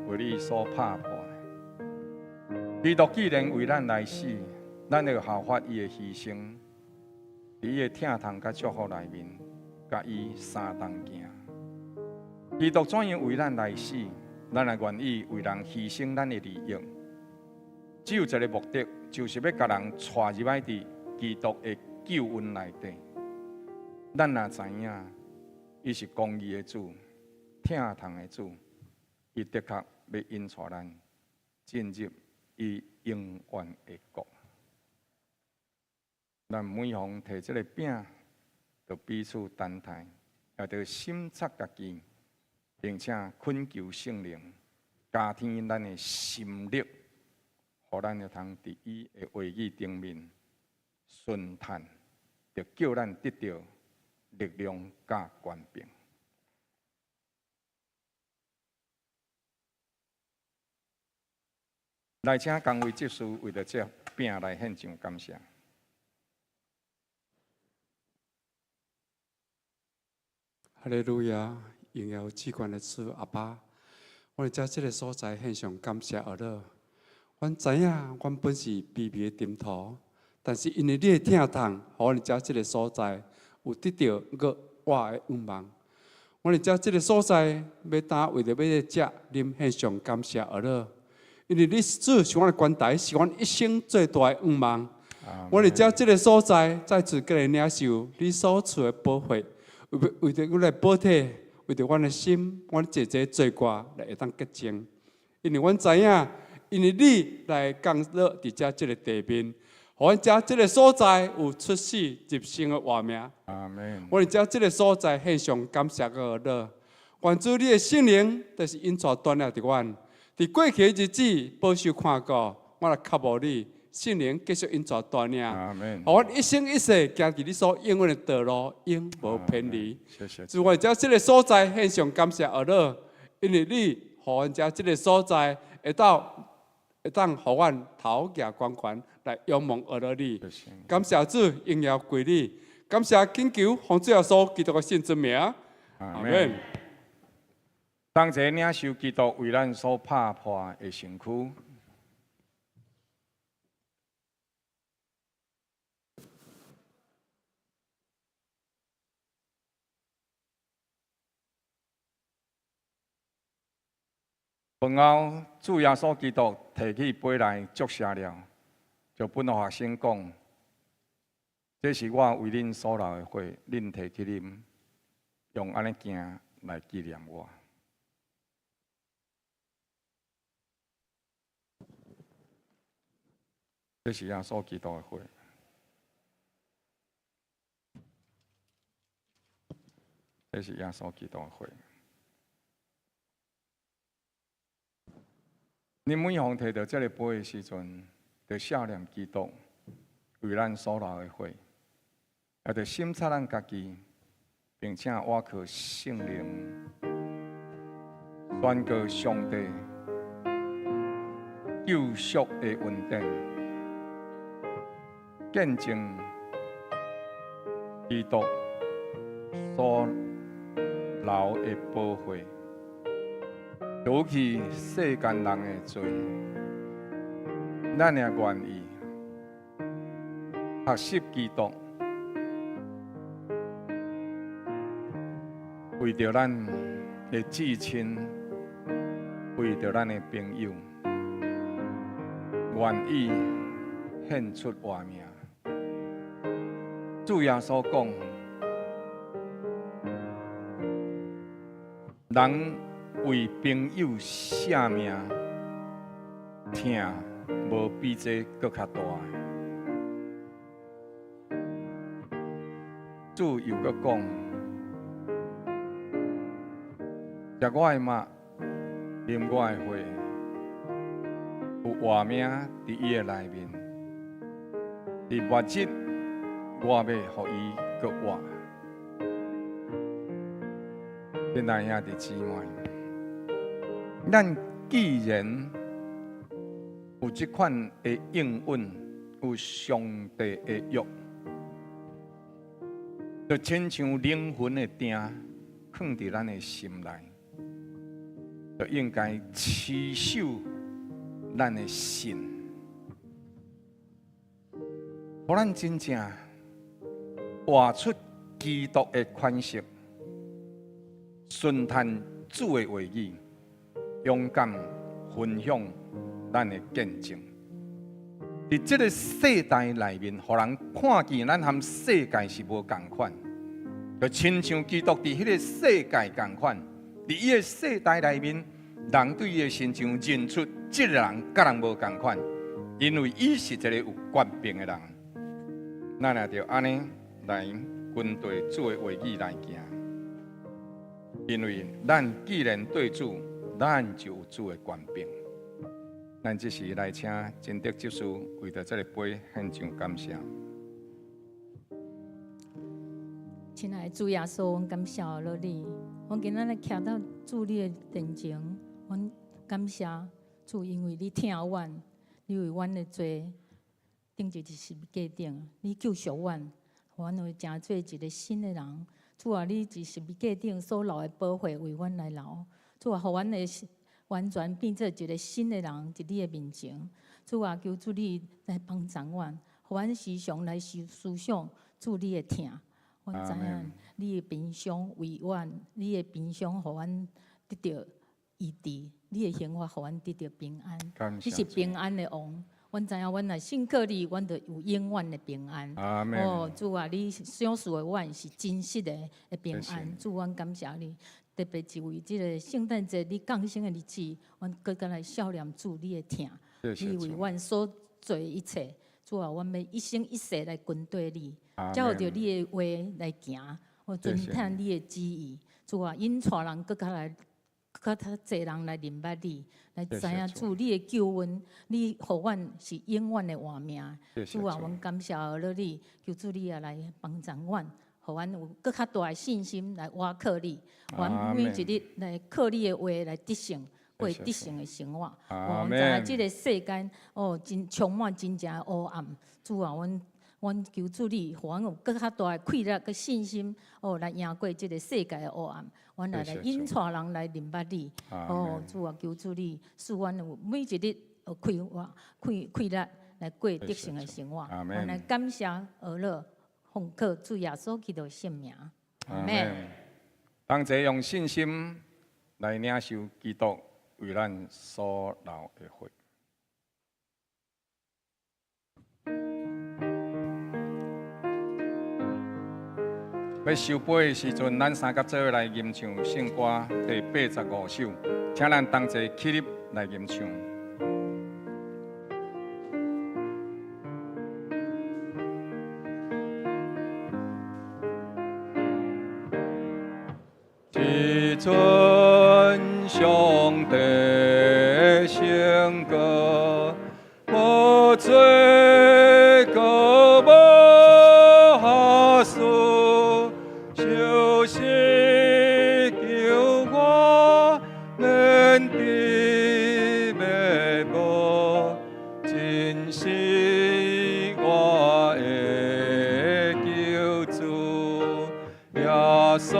為你所拍破的。基督既然為咱來死，咱就效法伊的犧牲，佇伊的疼痛佮祝福內面，佮伊相同行。基督怎樣為咱來死，咱也願意為人犧牲咱的利益。只有一个目的，就是欲共人帶入來佇基督的救恩內底。咱若知影，伊是公義的主。疼痛的主，伊的確欲引帶咱進入伊永遠的國。咱每逢提這个餅，就彼此擔待，也著省察家己，並且懇求聖靈加添咱的心力，予咱會通佇伊的話語頂面順嘆，就叫咱得著力量佮權柄。來，請工會執事為著這餅來獻上感謝。哈利路亞，榮耀至懸的主阿爸，我佇遮這个所在獻上感謝阿樂。阮知影，阮本是卑微的塵土，但是因為你的疼痛，予阮佇遮這个所在有得著閣活的願望。阮佇遮這个所在，欲當為著欲來食啉獻上感謝阿樂。因為你是主，是阮的關台，是阮一生最大的願望。阮佇遮這个所在，再次過來領受你所賜的寶血，為為著阮的寶體，為著阮的心，阮濟濟罪過來會當潔淨。因為阮知影，因為你來降落佇遮這个地面，予阮遮這个所在有出死入生的活命。阿門。阮佇遮這个所在獻上感謝佮樂，願主你的聖靈，就是引帶帶領著阮。佇過去的日子，保守看顧，我來靠慕你，聖靈繼續引導帶領，予阮一生一世行佇你所應允的道路，永無偏離。謝謝。主，我佇這个所在獻上感謝阿樂，因為你予阮遮這个所在會當予阮頭舉懸懸來仰望阿樂你。感謝主，榮耀歸你。感謝懇求，奉主耶穌基督的聖尊名。阿門。同齊領受基督為咱所拍破的身軀。飯後，主耶穌基督提起杯來祝謝了，就分予學生講：這是我為恁所流的血，恁提去啉，用按呢行來紀念我。這是耶穌基督的血。這是耶穌基督的血。恁每逢提著這个杯的時陣，就想念基督為咱所流的血，也就省察咱家己，並且倚靠聖靈，宣告上帝救贖的恩典，見證基督所流的寶血，除去世間人的罪。咱也願意學習基督，為著咱的至親，為著咱的朋友，願意獻出活命。主耶穌講：人為朋友捨命，疼無比這閣較大。主又閣講：食我的肉，啉我的血，有活命佇伊的內面。佇末日，我欲予伊閣活。親愛兄弟姊妹，咱既然有這款的應允，有上帝的約，就親像靈魂的定囥佇咱的心內，就應該持守咱的信，予咱真正活出基督的款式，順趁主的話語，勇敢分享咱的見證。佇這个世代內面，予人看見咱和世界是無仝款，就親像基督佇彼个世界仝款，佇伊的世代內面，人對伊的身上認出這个人佮人無仝款，因為伊是一个有權柄的人。咱也著按呢來跟隨主的話語來行，因為咱既然對主，咱就有主的權柄。咱這時來請真德執事為著這个杯獻上感謝。親愛的主耶穌，阮感謝落你，阮今仔日徛到主你的殿前，阮感謝主，因為你疼阮，你為阮的罪釘佇十字架頂，你救贖阮，予阮會成做一个新的人。主啊，你佇十字架頂所流的寶血為阮來流，主啊，予阮的完全變做一个新的人，佇你的面前。主啊，求主你來幫助阮，予阮時常來思思想主你的疼。阮知影你的平傷為阮，你的平傷予阮得著醫治，你的刑罰予阮得著平安。你是平安的王，阮知影阮若信靠你，阮就有永遠的平安。哦，主啊，你賞賜的阮是真實的平安。主，阮感謝你。特別是為這个聖誕節你降生的日子，阮閣閣來思念主你的疼，你為阮所做的一切，主啊，阮欲一生一世來跟隨你，照著你的話來行，我遵行你的旨意。主啊，引帶人閣較來，閣較濟人來認捌你，來知影主你的救恩，你予阮是永遠的活命。主啊，阮感謝落你，求主你也來幫助阮。予阮有閣較大的信心來倚靠你，予阮每一日來靠你的話來得勝，過得勝的生活。哦，阮知影這个世間哦，真充滿真正的烏暗。主啊，阮求主你，予阮有閣較大的氣力、佮信心，哦，來贏過這个世界的烏暗。阮來引帶人來認捌你。哦，主啊，求主你賜阮有每一日有氣活、氣力來過得勝的生活。阮來感謝阿樂，奉靠主耶穌基督的聖名。阿們。同齊用信心來領受基督為咱所流的血。欲收杯的時陣，咱三甲做伙來吟唱聖歌第85首，請咱同齊起立來吟唱。一尊上帝聖歌，無罪閣無瑕疵，受死救我免致滅亡，真是我的救主，耶穌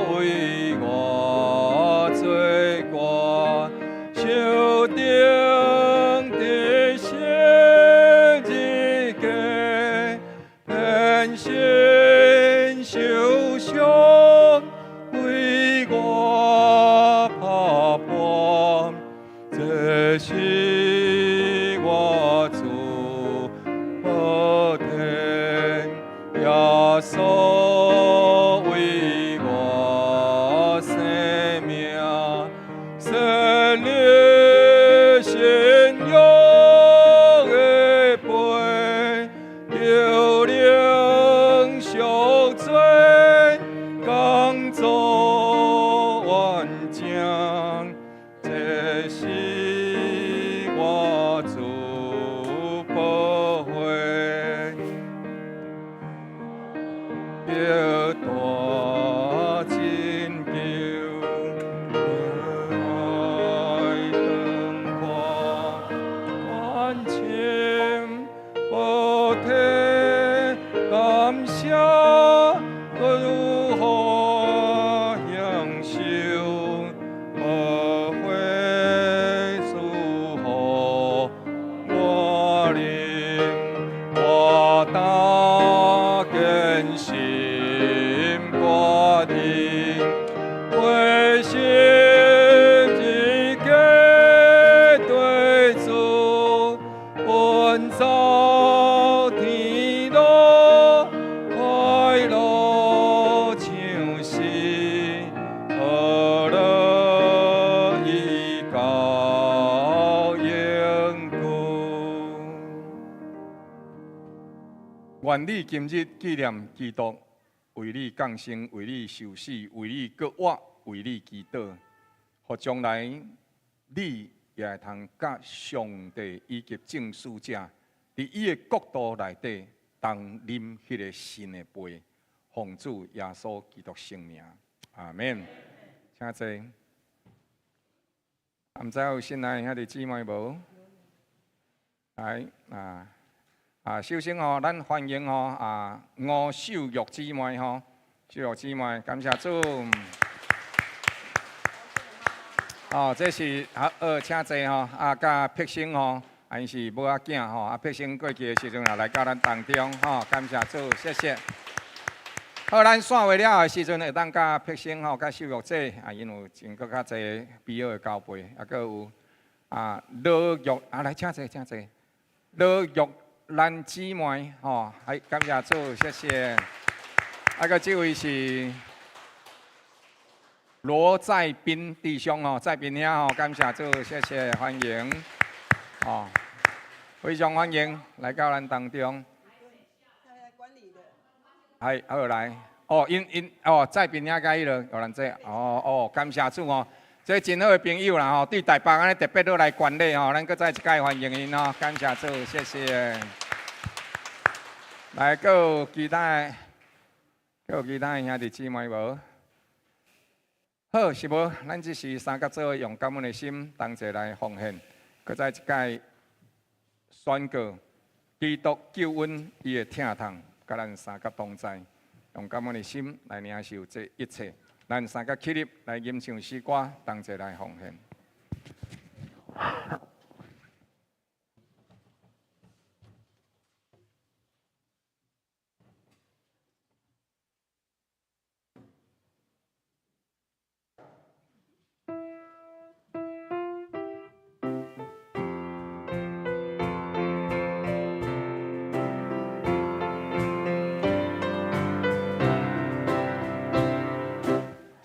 為我做官，受釘佇十字架，天身受傷，為我拍破，這是我主寶天，耶穌為我生命，設立信仰的杯，求靈贖罪，工作完成，這是我主寶血，得大拯救，來轉看，關心寶體，感謝如何享受，寶血賜予我啉，我當堅心決定，為十字架對主，奔走天路，快樂唱詩，何樂已到永久。願你今日紀念基督為你降生，為你受死，為你閣活，為你祈禱，予將來你也會通佮上帝以及眾使者，佇伊的國度內底同啉彼个新的杯，奉主耶穌基督聖名，阿們。請坐。毋知有新來的兄弟姊妹無？來啊！首先吼，咱歡迎吼吳秀玉姊妹吼，秀玉姊妹，感謝主。哦，這是請坐吼，佮碧生吼，𪜶是母仔囝吼，碧生過去的時陣也來到咱當中吼，感謝主，謝謝。好，咱散會了的時陣，會當佮碧生吼，佮秀玉姐，𪜶有真閣較濟美好的交陪，閣有羅玉，來請坐，請坐，羅玉蘭姊妹吼，還感謝主，謝謝。閣這位是羅在斌弟兄吼，在斌兄吼，感謝主，謝謝，歡迎，哦，非常歡迎來到咱當中。係，好來，哦，𪜶哦，在斌兄佮彼个有人這，哦哦，感謝主哦，這真好的朋友啦吼，對台北按呢特別落來觀禮吼，咱閣再一擺歡迎𪜶吼，感謝主，謝謝。來，閣有其他的，閣有其他的兄弟姊妹無？好，是無？咱這時三佮做伙用感恩的心，同齊來奉獻。閣再一擺宣告基督救恩伊的疼痛，佮咱三佮同在，用感恩的心來領受這一切。咱三佮起立來吟唱詩歌，同齊來奉獻。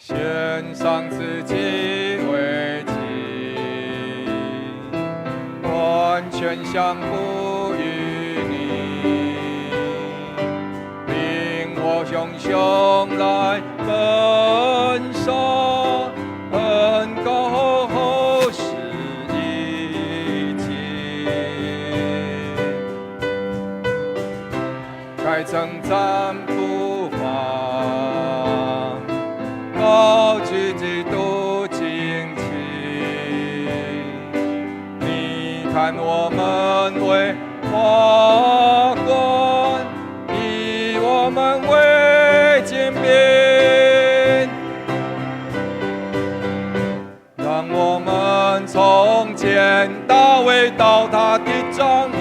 獻上自己為祭，完全降服於你，令我熊熊來奔殺，恩膏是一切，該稱讚不妨。高舉基督旌旗，你看我們為華冠，以我們為劍柄，讓我們從前大衛到他的帳幕，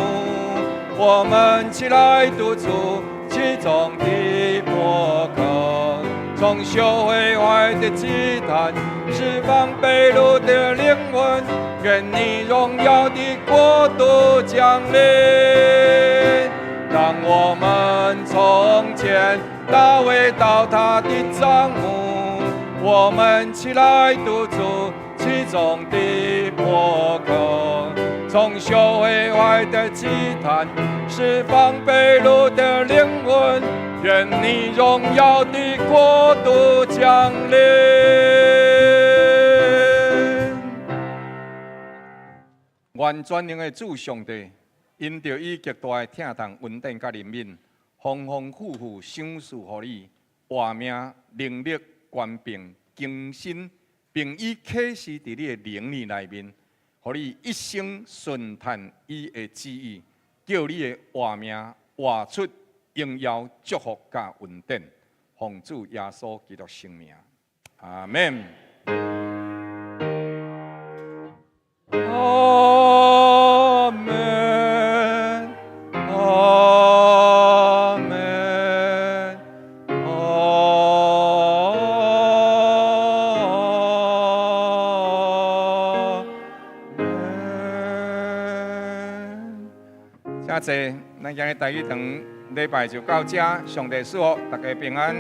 我們起來堵住其中的破口。重修毀壞的祭壇，釋放被擄的靈魂，願你榮耀的國度降臨。讓我們從前大衛到他的帳幕，我們起來堵住其中的破口，重修毀壞的祭壇，釋放被擄的靈魂。願你榮耀的國度降臨。願全能的主上帝，因著伊極大的疼痛、恩典佮憐憫，豐豐富富賞賜予你活命、能力、權柄、更新，並以啟示佇你的靈裡內面，予你一生順趁伊的旨意，叫你的活命活出榮耀、祝福佮恩典，奉主耶穌基督聖名，阿們。阿們，阿們，阿們。請坐，咱今日台語堂禮拜就到這，上帝賜福，大家平安。